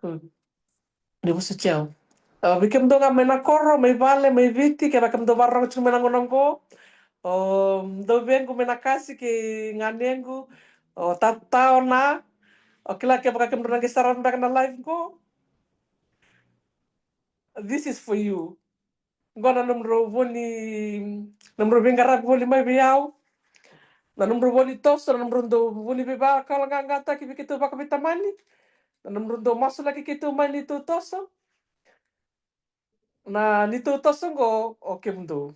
Mm. Ni vosa tiko. A, vei kemudou ga mai na koro, mai vale, mai Viti, kevaka kemudou vakarorogo tiko mai na gauna qo. O, dou vequ mai na kasi kei ganequ. O, tata o na. O, kila kevaka kemudou na qai sarava beka na live qo. This is for you. Qo na nomudrau vo ni, nomudrau veiqaravi voli mai vei au. Na nomudrau vo ni toso, na nomudrau dau vo ni veivakalougatataki vei keitou vakaveitamani. Na nomudrau dau masulaki keitou mai neitou toso. Na neitou toso qo, o kemudou.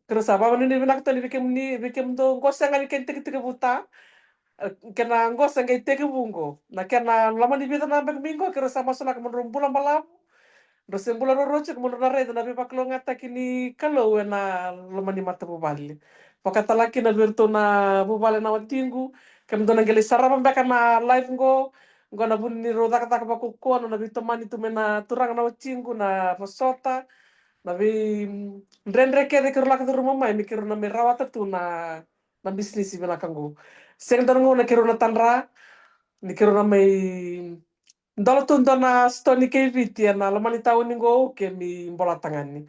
Keirau sa vakavinavinaka tale vei kemuni, vei kemudou qo sega ni kena tekitekivu ta. E, kena qo sa qai tekivu qo. Na kena loma ni vica na yabaki mai qo, keirau sa masulaka mo drau bula balavu. Drau se bula ruarua tiko mo drau na raica na veivakalougatataki ni Kalou ena loma ni matavuvale. Vakatale kina vei iratou na vuvale na watiqu, kemudou na qai lai sarava beka na live qo, qo na vu ni rau cakacaka vakaukauwa, na veitomani tu mai na turaga na watiqu, na vosota, na vei, mm, dredre kece keirau lako curuma mai, me keirau na mai rawata tu na, na bisinisi vinaka qo. Sega dua na gauna keirau na tadra, ni keirau na mai dola tu dua na sitoa ni kai Viti ena loma ni tauni qo, keimami bolata ga ni.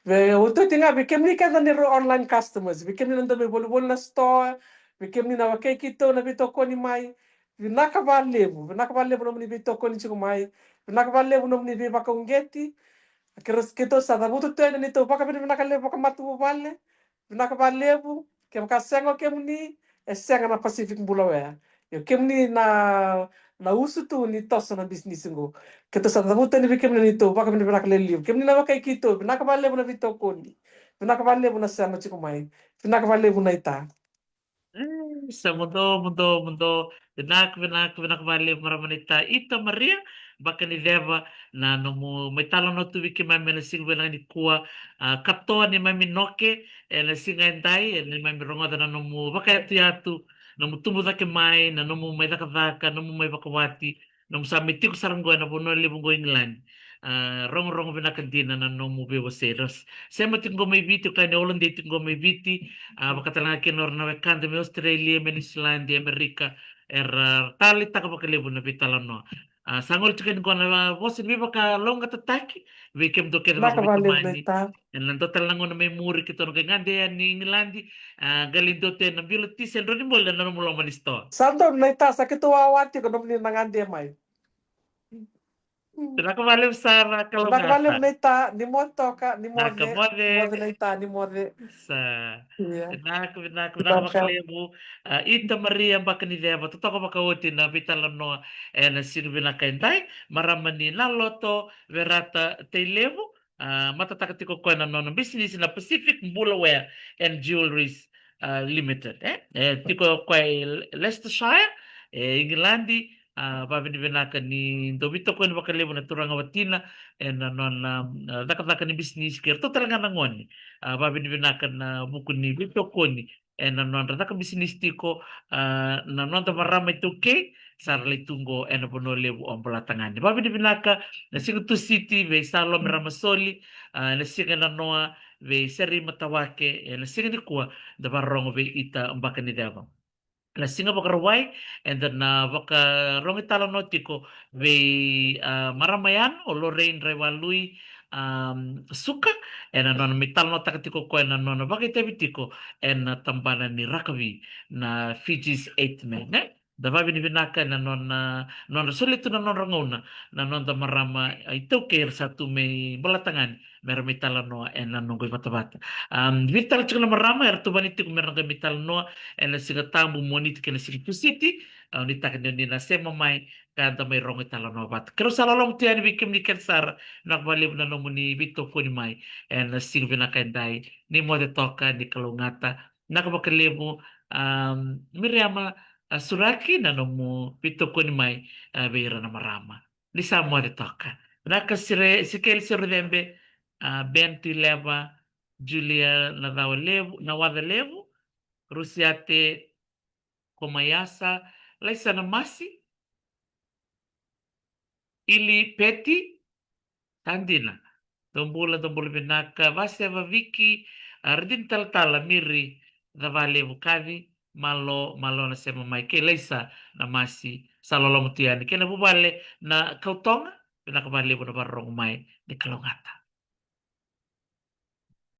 Vei, otioti ga, vei kemuni kece na neirau online customers, vei kemuni na dau mai volivoli na sitoa, vei kemuni na wekai keitou na veitokoni mai, vinaka vakalevu, vinaka vakalevu nomuni veitokoni tiko mai, vinaka vakalevu nomuni veivakauqeti. Keirau, keitou sa cavuta tu yani na neitou vakavinavinaka levu vakamatavuvale. Vinaka vakalevu, kevaka sega o kemuni, e sega na Pacific Bulawayo. Io, kemuni na, na usutu ni toso na bisinisi qo. Keitou sa cavuta yani vei kemuni na neitou vakavinavinaka lelevu. Kemuni na wekai keitou, vinaka vakalevu na veitokoni. Vinaka vakalevu na sema tiko mai. Vinaka vakalevu naita. E, sa muduo, muduo, muduo. Vinaka, vinaka, vinaka vakalevu marama naita Ita Maria Bakaniceva, na nomu mai talanoa tu vei keimami ena siga vinaka nikua, a, katoa neimami noke ena siga edai, ena neimami rogoca na nomu vakayatuyatu, nomu tubu cake mai, na nomu mai cakacaka, nomu mai vakawati, nomu sa mai tiko sara qo ena vanua levu qo Igiladi. A, rogorogo vinaka dina na nomu veivosei. Ra s-, sema tiko qo mai Viti, o kaya ni holiday tiko qo mai Viti, a, vakatale ga kina o ira na wekada mai Australia, mai Niusiladi, Amerika, era taleitaka vakalevu na veitalanoa. A, sa gole tiko yani qo na vosa ni veivakalougatataki vei kemudou kece vakaveitamani. Ena dua tale na gauna mai muri keitou na qai gade yani Igiladi, a, qai lai dua tu ena bilo tisa e drau ni boli ena nomu loma ni sitoa. Sa donu naita, sa keitou wawa tiko nomuni na gade mai. Vinaka vakalevu sara, kalougata. Vinaka vakalevu naita, ni moce toka, ni moce. Vinaka, moce. Ni moce naita, ni moce. Sa. Ia. Vinaka, vinaka, vinaka vakalevu. A, Ita Maria Bakaniceva, totoka vakaoti na veitalanoa ena siga vinaka edai. Marama ni Naloto, Verata, Tailevu. a, matataka tiko o koya na nona bisinisi na Pacific Bula Wear and Jewelries, a, Limited, e? E tiko o koya e Le-, Leicestershire, e Igiladi. A, vavinavinaka ni dau veitokoni vakalevu na turaga watina ena nona, a, cakacaka ni bisinisi kei ratou tale ga na gone. A, vavinavinaka na vuku ni veitokoni ena nodra caka bisinisi tiko, a, na noda marama iTaukei, sa ra lai tu qo ena Vanua Levu o Bolatagane. Vavinavinaka na Siga Tusiti vei Salome Ramasoli, a, na siga nanoa vei Serei Matawake, ena siga nikua da vakarorogo vei Ita Bakaniceva. Na siga Vakarauwai, eda na vakarogo italanoa tiko vei, a, marama yani o Lorraine Raiwalui, a, Suka, ena nona mai talanoataka tiko o koya na nona vakaitavi tiko ena tabana ni rakavi na Fiji's Eighth Men, e? Da vavinavinaka ena nona, nodra solia tu na nodra gauna na noda marama iTaukei era sa tu mai Bolatagane me ra mai talanoa ena noqu ivatavata. A, vica tale tiko na marama era tuvani tiko me ra qai mai talanoa ena Siga Tabu, Moniti kei na Siga Tusiti. A, nuitaka ni oni na sema mai ka da mai rogo italanoa vata. Keirau sa loloma tu yani vei kemuni kece sara, vinaka vakalevu na nomuni veitokoni mai ena siga vinaka edai. Ni moce toka, ni kalougata. Vinaka vakalevu, a, Miriama, a, Suraki, na nomu veitokoni mai, a, vei ira na marama. Ni sa moce toka. Vinaka Sire-, Sikeli Serucebe, a, Ben Tuileva, Julia Nacawalevu, Nawacalevu, Rusiate Komaiasa, Laisa Namasi, Ili Peti, sa dina. Dou bula, dou bula vinaka, Vaseva Viki, a, Radini Talatala, Miri Cavalevu Kaci, malo, malo na sema mai, kei Laisa Namasi, sa loloma tu yani, kei na vuvale na Kautoga, vinaka vakalevu na vakarorogo mai, ni kalougata.